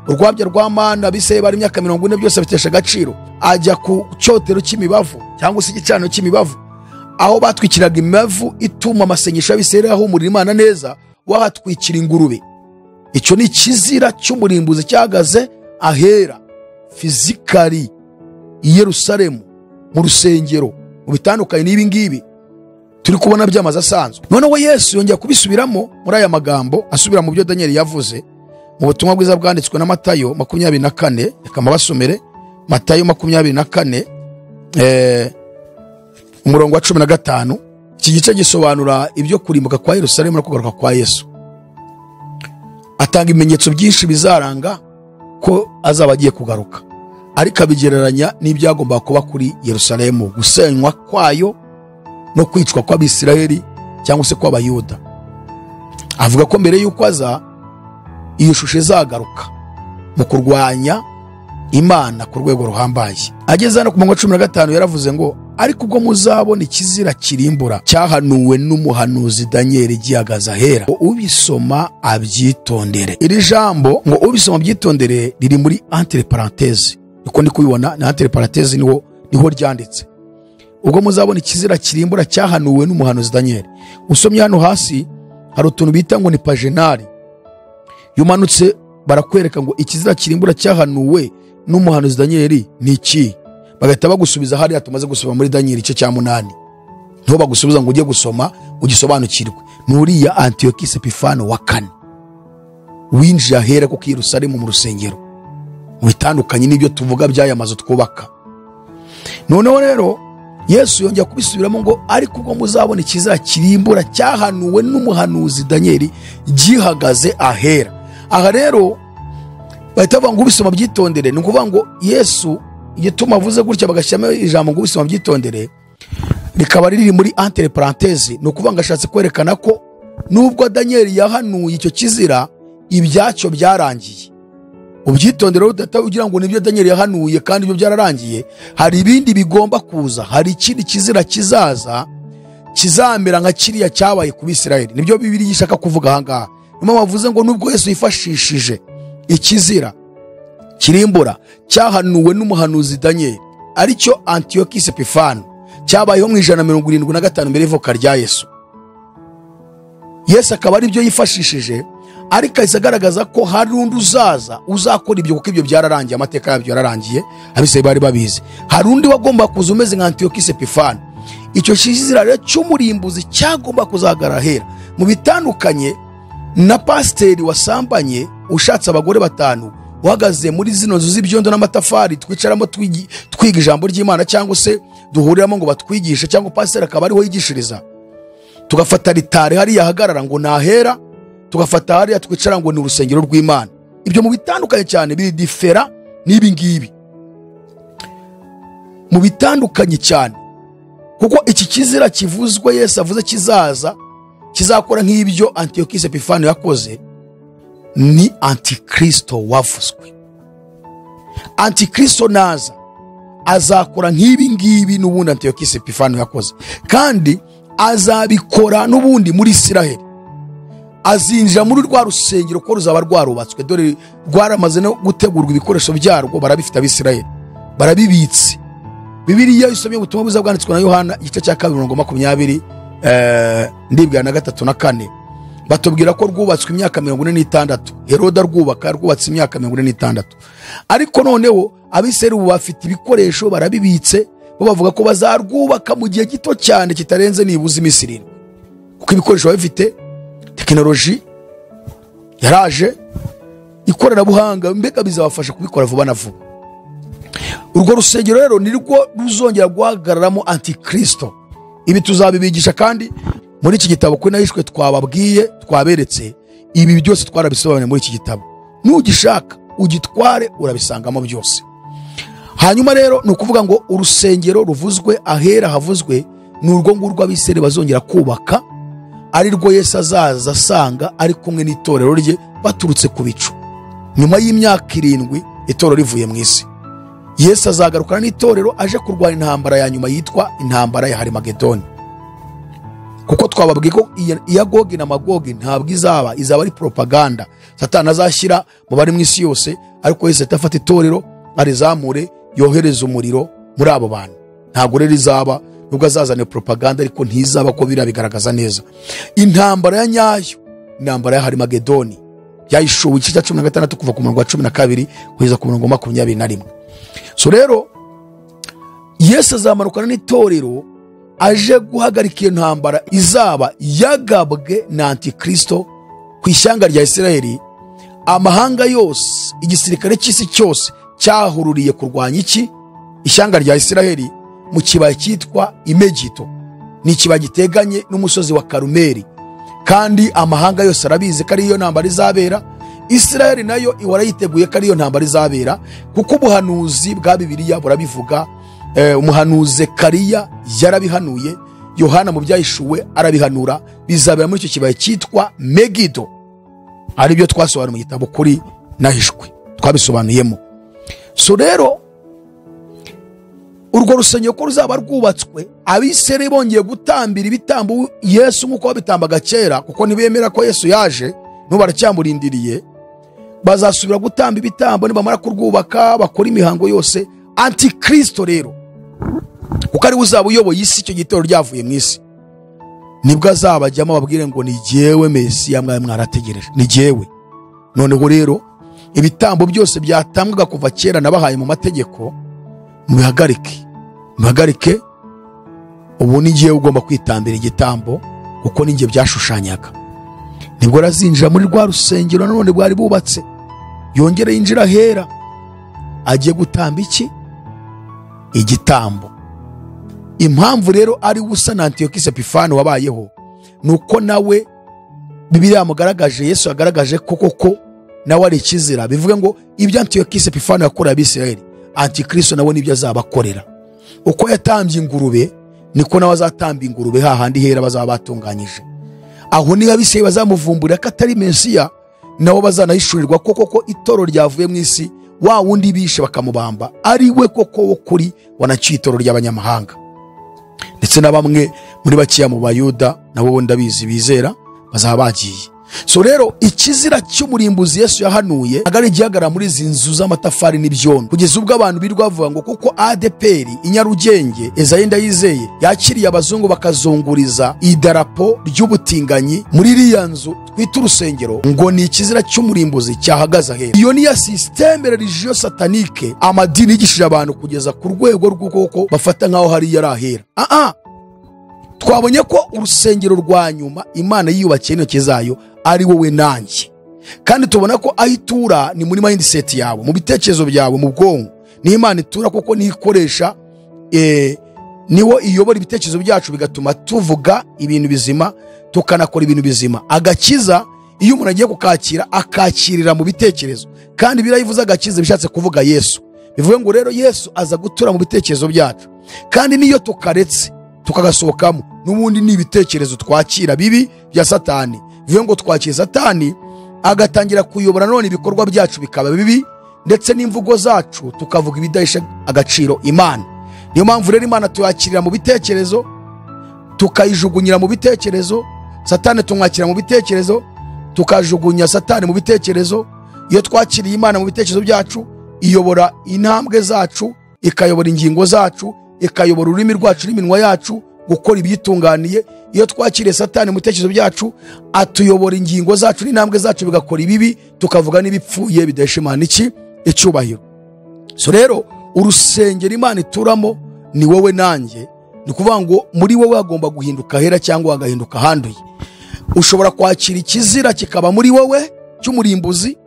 urwabya rwa mana abisirayeli bari imyaka 40 byose bitesha agaciro. Ajya ku cyotero cy'imibavu cyangwa se igicaniro cy'imibavu, aho batwikiraga imibavu ituma amasengesho y'abisirayeli ahumurira Imana neza, wahatwikira ingurube. Icyo ni ikizira cy'umurimbuzi cyahagaze ahera fizikali i Yerusalemu mu rusengero, mu bitandukanye n'ibi ngibi turi kubona by'amazu asanzwe. Noneho Yesu yongera kubisubiramo muri aya magambo, asubira mu byo Daniel yavuze mu butumwa bwiza bwanditswe na Matayo 24. Reka mabasomere Matayo 24 umurongo wa 15. Iki gice gisobanura ibyo kurimbuka kwa Yerusalemu no kugaruka kwa Yesu. Atanga ibimenyetso byinshi bizaranga ko azaba agiye kugaruka, ariko abigereranya n'ibyagomba kuba kuri Yerusalemu, gusenywa kwayo no kwicwa kw'Abisirayeli cyangwa se kw'Abayuda. Avuga ko mbere y'uko aza iyo shusho izagaruka mu kurwanya Imana ku rwego ruhambaye. Ageze hano ku murongo wa 15 yaravuze ngo ariko ubwo muzabona ikizira kirimbura cyahanuwe n'umuhanuzi Daniel gihagaze ahera, ubisoma abyitondere. Iri jambo ngo ubisoma abyitondere riri muri entre parenthèse, niko ndi kubibona, na entre parenthèse niho ryanditse. Ubwo muzabona ikizira kirimbura cyahanuwe n'umuhanuzi Daniel. Usomye hano hasi hari utuntu bita ngo ni pagenari, yumanutse barakwereka ngo ikizira kirimbura cyahanuwe n'umuhanuzi Daniel ni iki, bagahita bagusubiza hariya tumaze gusoma muri Daniel igice cya 8. Niho bagusubiza ngo ujye gusoma ugisobanukirwe. Nuriya Antiyokisi Epifano wa kane winjiye ahera kuko Yerusalemu mu rusengero, mu bitandukanye n'ibyo tuvuga by'aya mazu twubaka. Noneho rero Yesu yongera kubisubiramo ngo ariko ubwo muzabona ikizira kirimbura cyahanuwe n'umuhanuzi Daniel gihagaze ahera. Aha rero bahita bavuga ngo ubisoma byitondere. Ni ukuvuga ngo Yesu igituma avuze gutya bagashyiramo ijambo ngo ubisoma byitondere rikaba riri muri entre parenthèse, ni ukuvuga ngo ashatse kwerekana ko nubwo Daniel yahanuye icyo kizira, ibyacyo byarangiye. Ubyitondere udata ugira ngo nibyo Daniel yahanuye kandi ibyo byararangiye, hari ibindi bigomba kuza, hari ikindi kizira kizaza kizamera nka kiriya cyabaye ku Bisirayeli. Nibyo Bibiliya ishaka kuvuga aha ngaha. Niyo mpamvu ngo nubwo Yesu yifashishije ikizira kirimbura cyahanuwe n'umuhanuzi Daniel, aricyo Antiyokisi Epifano, cyabayeho mu 175 mbere y'ivuka rya Yesu, Yesu akaba aribyo yifashishije Ariko ahise agaragaza ko hari undi uzaza uzakora ibyo, kuko ibyo byararangiye, amateka yabyo yararangiye, abisirayeli bari babizi. Hari undi wagomba kuza umeze nka Antiyokisi Epifani. Icyo kizira rero cy'umurimbuzi cyagomba kuzahagarara ahera. Mu bitandukanye na pasiteri wasambanye ushatse abagore 5, uhagaze muri zino nzu z'ibyondo n'amatafari twicaramo twiga ijambo ry'Imana, cyangwa se duhuriramo ngo batwigishe, cyangwa pasiteri akaba ariho yigishiriza, tugafata ritare hariya ahagarara ngo nahera, tugafata hariya twicara ngo ni urusengero rw'Imana. Ibyo mu bitandukanye cyane biri difera n'ibi ngibi, mu bitandukanye cyane, kuko iki kizira kivuzwe Yesu avuze kizaza kizakora nk'ibyo Antiyokisi Epifani yakoze, ni Antikristo wavuzwe. Antikristo naza azakora nk'ibi ngibi n'ubundi Antiyokisi Epifani yakoze, kandi azabikora n'ubundi muri Isiraheli. Azinjira muri rwa rusengero ko ruzaba rwarubatswe, dore rwaramaze no gutegurwa, ibikoresho byarwo barabifite Abisiraheli, barabibitse. Bibiliya isomye ubutumwa bwiza bwanditswe na Yohana igice cya 2:20 ndibwira na 3 na 4, batubwira ko rwubatswe imyaka 46. Herode arwubaka, rwubatse imyaka 46. Ariko noneho Abisirayeli ubu bafite ibikoresho barabibitse, bo bavuga ko bazarwubaka mu gihe gito cyane kitarenze nibuze iminsi 7, kuko ibikoresho babifite, tekinoloji yaraje, ikoranabuhanga, mbega bizabafasha kubikora vuba na vuba. Urwo rusengero rero nirwo ruzongera guhagararamo Antikristo. Ibi tuzabibigisha kandi muri iki gitabo kuri nahishwe twababwiye, twaberetse ibi byose, twarabisobanuye muri iki gitabo. Nugishaka ugitware, urabisangamo byose. Hanyuma rero ni ukuvuga ngo urusengero ruvuzwe ahera havuzwe ni urwo ngurwo Abisirayeli bazongera kubaka, ari rwo Yesu azaza asanga ari kumwe n'itorero rye baturutse ku bicu. Nyuma y'imyaka 7 itorero rivuye mu isi, Yesu azagarukana n'itorero aje kurwana intambara ya nyuma yitwa intambara ya Harimagedoni. Kuko twababwiye ko iya Gogi na Magogi ntabwo izaba, izaba ari propaganda Satani azashyira mu bari mu isi yose, ariko Yesu atafata itorero arizamure yohereza umuriro muri abo bantu. Ntabwo rero izaba, nubwo azazana propaganda, ariko ntizaba, ko birabigaragaza neza. Intambara ya nyayo, intambara ya Harimagedoni yayishuwe igice cya 16 kuva ku murongo wa 12 kugeza ku murongo wa 21. So rero Yesu azamanukana n'itorero aje guhagarika iyo ntambara izaba yagabwe na Antikristo ku ishyanga rya Isirayeli. Amahanga yose, igisirikare cy'isi cyose cyahururiye kurwanya iki ishyanga rya Isirayeli mu kibaya cyitwa Imegito. Ni ikibaya giteganye n'umusozi wa Karumeli, kandi amahanga yose arabizi ko ari iyo ntambara izabera. Isirayeli nayo ihora yiteguye ko ari iyo ntambara izabera, kuko ubuhanuzi bwa Bibiliya burabivuga. Umuhanuzi Zekariya yarabihanuye, Yohana mu byahishuwe arabihanura, bizabera muri icyo kibaya cyitwa Megido, ari byo twasobanuye mu gitabo kuri nahishwe, twabisobanuyemo. So rero urwo rusengero ko ruzaba rwubatswe, Abisirayeli bongeye gutambira ibitambo Yesu nk'uko babitambaga kera, kuko ntibemera ko Yesu yaje, n'ubu baracyamurindiriye. Bazasubira gutamba ibitambo nibamara kurwubaka, bakora imihango yose. Antikristo rero, kuko ari uzaba uyoboye isi icyo gitero ryavuye mu isi, nibwo azabajyamo ababwire ngo ni jyewe Mesiya mwari mwarategereje, ni jyewe. Noneho rero ibitambo byose byatambwaga kuva kera nabahaye mu mategeko, mubihagarike, mubihagarike. Ubu ni jyewe ugomba kwitambira igitambo, kuko ni jye byashushanyaga. Nibwo arazinjira muri rwa rusengero nanone bwari bubatse, yongere yinjira ahera, agiye gutamba iki igitambo. Impamvu rero ari usa na Antiyokisi Epifani wabayeho, nuko nawe Bibiliya yamugaragaje, Yesu yagaragaje ko koko nawe ari ikizira. Bivuga ngo ibyo Antiyokisi Epifani yakoreye Abisirayeli, Antikristo nawe nibyo azabakorera. Uko yatambye ingurube niko nawe azatamba ingurube hahandi hera bazaba batunganyije. Aho niba Abisirayeli bazamuvumburira ko atari Mesiya, nabo bazanahishurirwa ko koko itoro ryavuye mu isi, wa wundi bishe bakamubamba ari we koko wo kuri wanaciye itoro ry'abanyamahanga. Ndetse na bamwe muri bakiya mu Bayuda nabo ndabizi bizera bazaba bagiye. So rero ikizira cy'umurimbuzi Yesu yahanuye agari gihagarara muri izi nzu z'amatafari n'ibyondo, kugeza ubwo abantu birirwa bavuga ngo kuko ADPR Inyarugenge Esayi Ndayizeye yakiriye abazungu bakazunguriza idarapo ry'ubutinganyi muri iriya nzu twita urusengero, ngo ni ikizira cy'umurimbuzi cyahagaze ahera. Iyo ni ya système religieux satanique amadini yigishije abantu kugeza ku rwego rw'uko bafata nkaho hari yari ahera. Twabonye ko urusengero rwa nyuma Imana yiyubakiye n'intoki zayo ari wowe nanjye, kandi tubona ko aho itura ni muri mindset yawe, mu bitekerezo byawe, mu bwonko. Ni Imana itura kuko niyo ikoresha, niwo iyobora ibitekerezo byacu bigatuma tuvuga ibintu bizima tukanakora ibintu bizima. Agakiza iyo umuntu agiye kukakira akakirira mu bitekerezo, kandi birayivuze agakiza bishatse kuvuga Yesu. Bivuye ngo rero Yesu aza gutura mu bitekerezo byacu, kandi niyo tukaretse tukagasohokamo n'ubundi ni ibitekerezo twakira bibi bya Satani. Bivuye ngo twakira Satani agatangira kuyobora none ibikorwa byacu bikaba bibi, ndetse n'imvugo zacu tukavuga ibidahisha agaciro Imana. Niyo mpamvu rero Imana tuyakirira mu bitekerezo, tukayijugunyira mu bitekerezo, Satani tumwakira mu bitekerezo, tukajugunya Satani mu bitekerezo. Iyo twakiriye Imana mu bitekerezo byacu, iyobora intambwe zacu, ikayobora ingingo zacu, ikayobora ururimi rwacu n'iminwa yacu gukora ibyitunganiye. Iyo twakiriye Satani mu bitekerezo byacu, atuyobora ingingo zacu n'intambwe zacu bigakora ibibi, tukavuga n'ibipfuye bidahesha Imana iki icyubahiro. So rero urusengero Imana ituramo ni wowe nanjye. Ni kuvuga ngo muri wowe hagomba guhinduka hera cyangwa hagahinduka handuye. Ushobora kwakira ikizira kikaba muri wowe cy'umurimbuzi,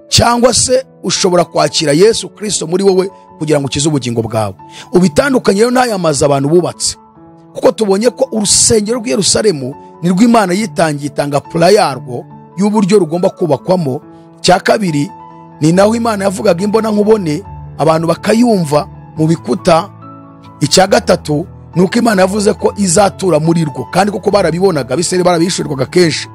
cyangwa se ushobora kwakira Yesu Kristo muri wowe kugira ngo ukize ubugingo bwawe. Ubitandukanye rero n'aya mazu abantu bubatse, kuko tubonye ko urusengero rw'i Yerusalemu ni rw'Imana yitangiye itanga pula yarwo y'uburyo rugomba kubakwamo. Cya kabiri ni naho Imana yavugaga imbona nkubone abantu bakayumva mu bikuta. Icya gatatu ni uko Imana yavuze ko izatura muri rwo, kandi kuko barabibonaga Abisirayeli barabishurirwaga kenshi.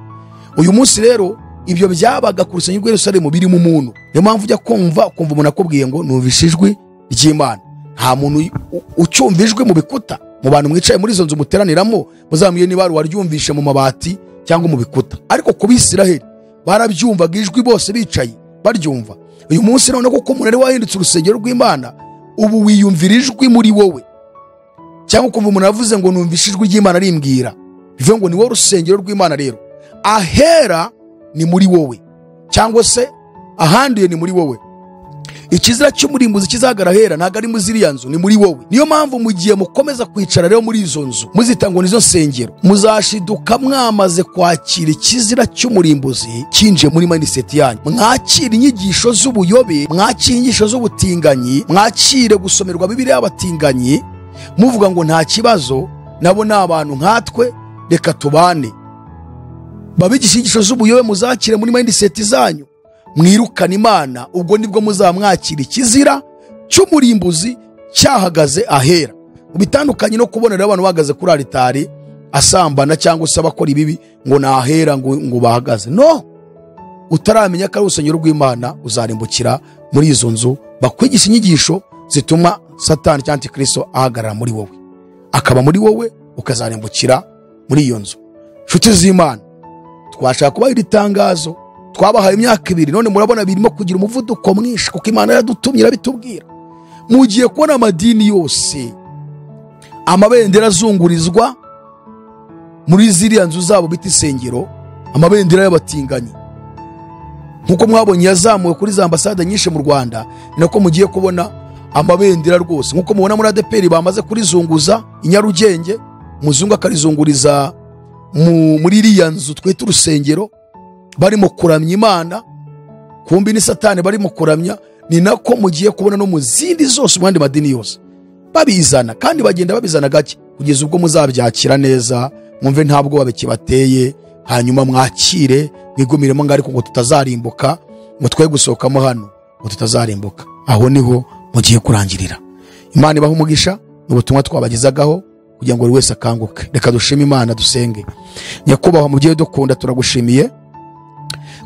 Uyu munsi rero ibyo byabaga ku rusengero rw'i Yerusalemu biri mu muntu. Niyo mpamvu ujya kumva ukumva umuntu akubwiye ngo numvise ijwi ry'Imana. Nta muntu ucyumva ijwi mu bikuta. Mu bantu mwicaye muri izo nzu muteraniramo, muzambwiye niba waryumvishe mu mabati cyangwa mu bikuta. Ariko ku Bisirayeli barabyumvaga ijwi bose bicaye baryumva. Uyu munsi none kuko umuntu ari wahindutse urusengero rw'Imana, ubu wiyumvira ijwi muri wowe, cyangwa ukumva umuntu avuze ngo numvishe ijwi ry'Imana rimbwira. Bivuye ngo ni wowe urusengero rw'Imana. Rero ahera ni muri wowe, cyangwa se ahanduye ni muri wowe. Ikizira cy'umurimbuzi kizagara hera ntago ari muri ziriya nzu, ni muri wowe. Niyo mpamvu mu gihe mukomeza kwicara rero muri izo nzu muzita ngo nizo nsengero, muzashiduka mwamaze kwakira ikizira cy'umurimbuzi kinje muri mindset yanyu. Mwakira inyigisho z'ubuyobe, mwakira inyigisho z'ubutinganyi, mwakire gusomerwa Bibiliya y'abatinganyi, muvuga ngo nta kibazo, nabo ni abantu nkatwe, reka tubane. Babigisha inyigisho z'ubuyobe muzakire muri mindset zanyu, mwirukana Imana. Ubwo nibwo muzamwakira ikizira cy'umurimbuzi cyahagaze ahera. Ubitandukanye no kubonera abantu bahagaze kuri alitari asambana cyangwa se abakora ibibi ngo nahera ngo bahagaze. No, utaramenya ko ari urusengero rw'Imana uzarimbukira muri izo nzu bakwigisha inyigisho zituma Satani cyangwa Antikristo ahagarara muri wowe, akaba muri wowe, ukazarimbukira muri iyo nzu. Nshuti z'Imana, twashaka kubaha iri tangazo. Twabahaye imyaka 2 none murabona birimo kugira umuvuduko mwinshi, kuko Imana yaradutumye irabitubwira. Mugiye kubona amadini yose amabendera azungurizwa muri ziriya nzu zabo bita isengero, amabendera y'abatinganyi. Nkuko mwabonye yazamuwe kuri za ambasade nyinshi mu Rwanda, nako mugiye kubona amabendera rwose. Nkuko mubona muri ADPR bamaze kurizunguza i Nyarugenge, muzungu akarizunguriza muri iriya nzu twita urusengero, barimo kuramya Imana, kumbi ni Satani barimo kuramya. Ni nako mugiye kubona no mu zindi zose mu yandi madini yose babizana, kandi bagenda babizana gake kugeza ubwo muzabyakira neza, mwumve ntabwo babikibateye, hanyuma mwakire mwigumiremo ngo ariko ngo tutazarimbuka, ngo twe gusohokamo hano ngo tutazarimbuka. Aho niho mugiye kurangirira. Imana ibahe umugisha n'ubutumwa twabagezagaho kugira ngo buri wese akanguke. Reka dushime Imana, dusenge. Nyakubahwa mubyeyi dukunda, turagushimiye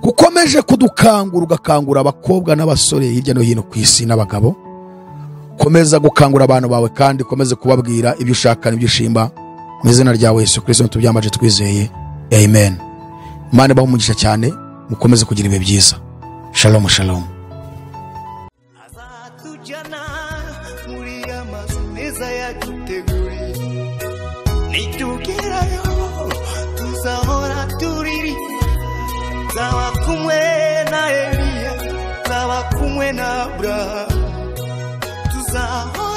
kukomeje kudukangura, ugakangura abakobwa n'abasore hirya no hino ku isi n'abagabo. Komeza gukangura abantu bawe, kandi komeze kubabwira ibyo ushaka n'ibyo ushima. Mu izina rya Yesu Kristo tubyambaje twizeye, amen. Imana ibahe umugisha cyane, mukomeze kugira ibihe byiza. Shalom shalom. Azatujyana muri ya mazu meza yaduteguriye, nitugerayo tuzahora turirimba, nzaba kumwe na Eliya, nzaba kumwe na Abrahamu, tuzahora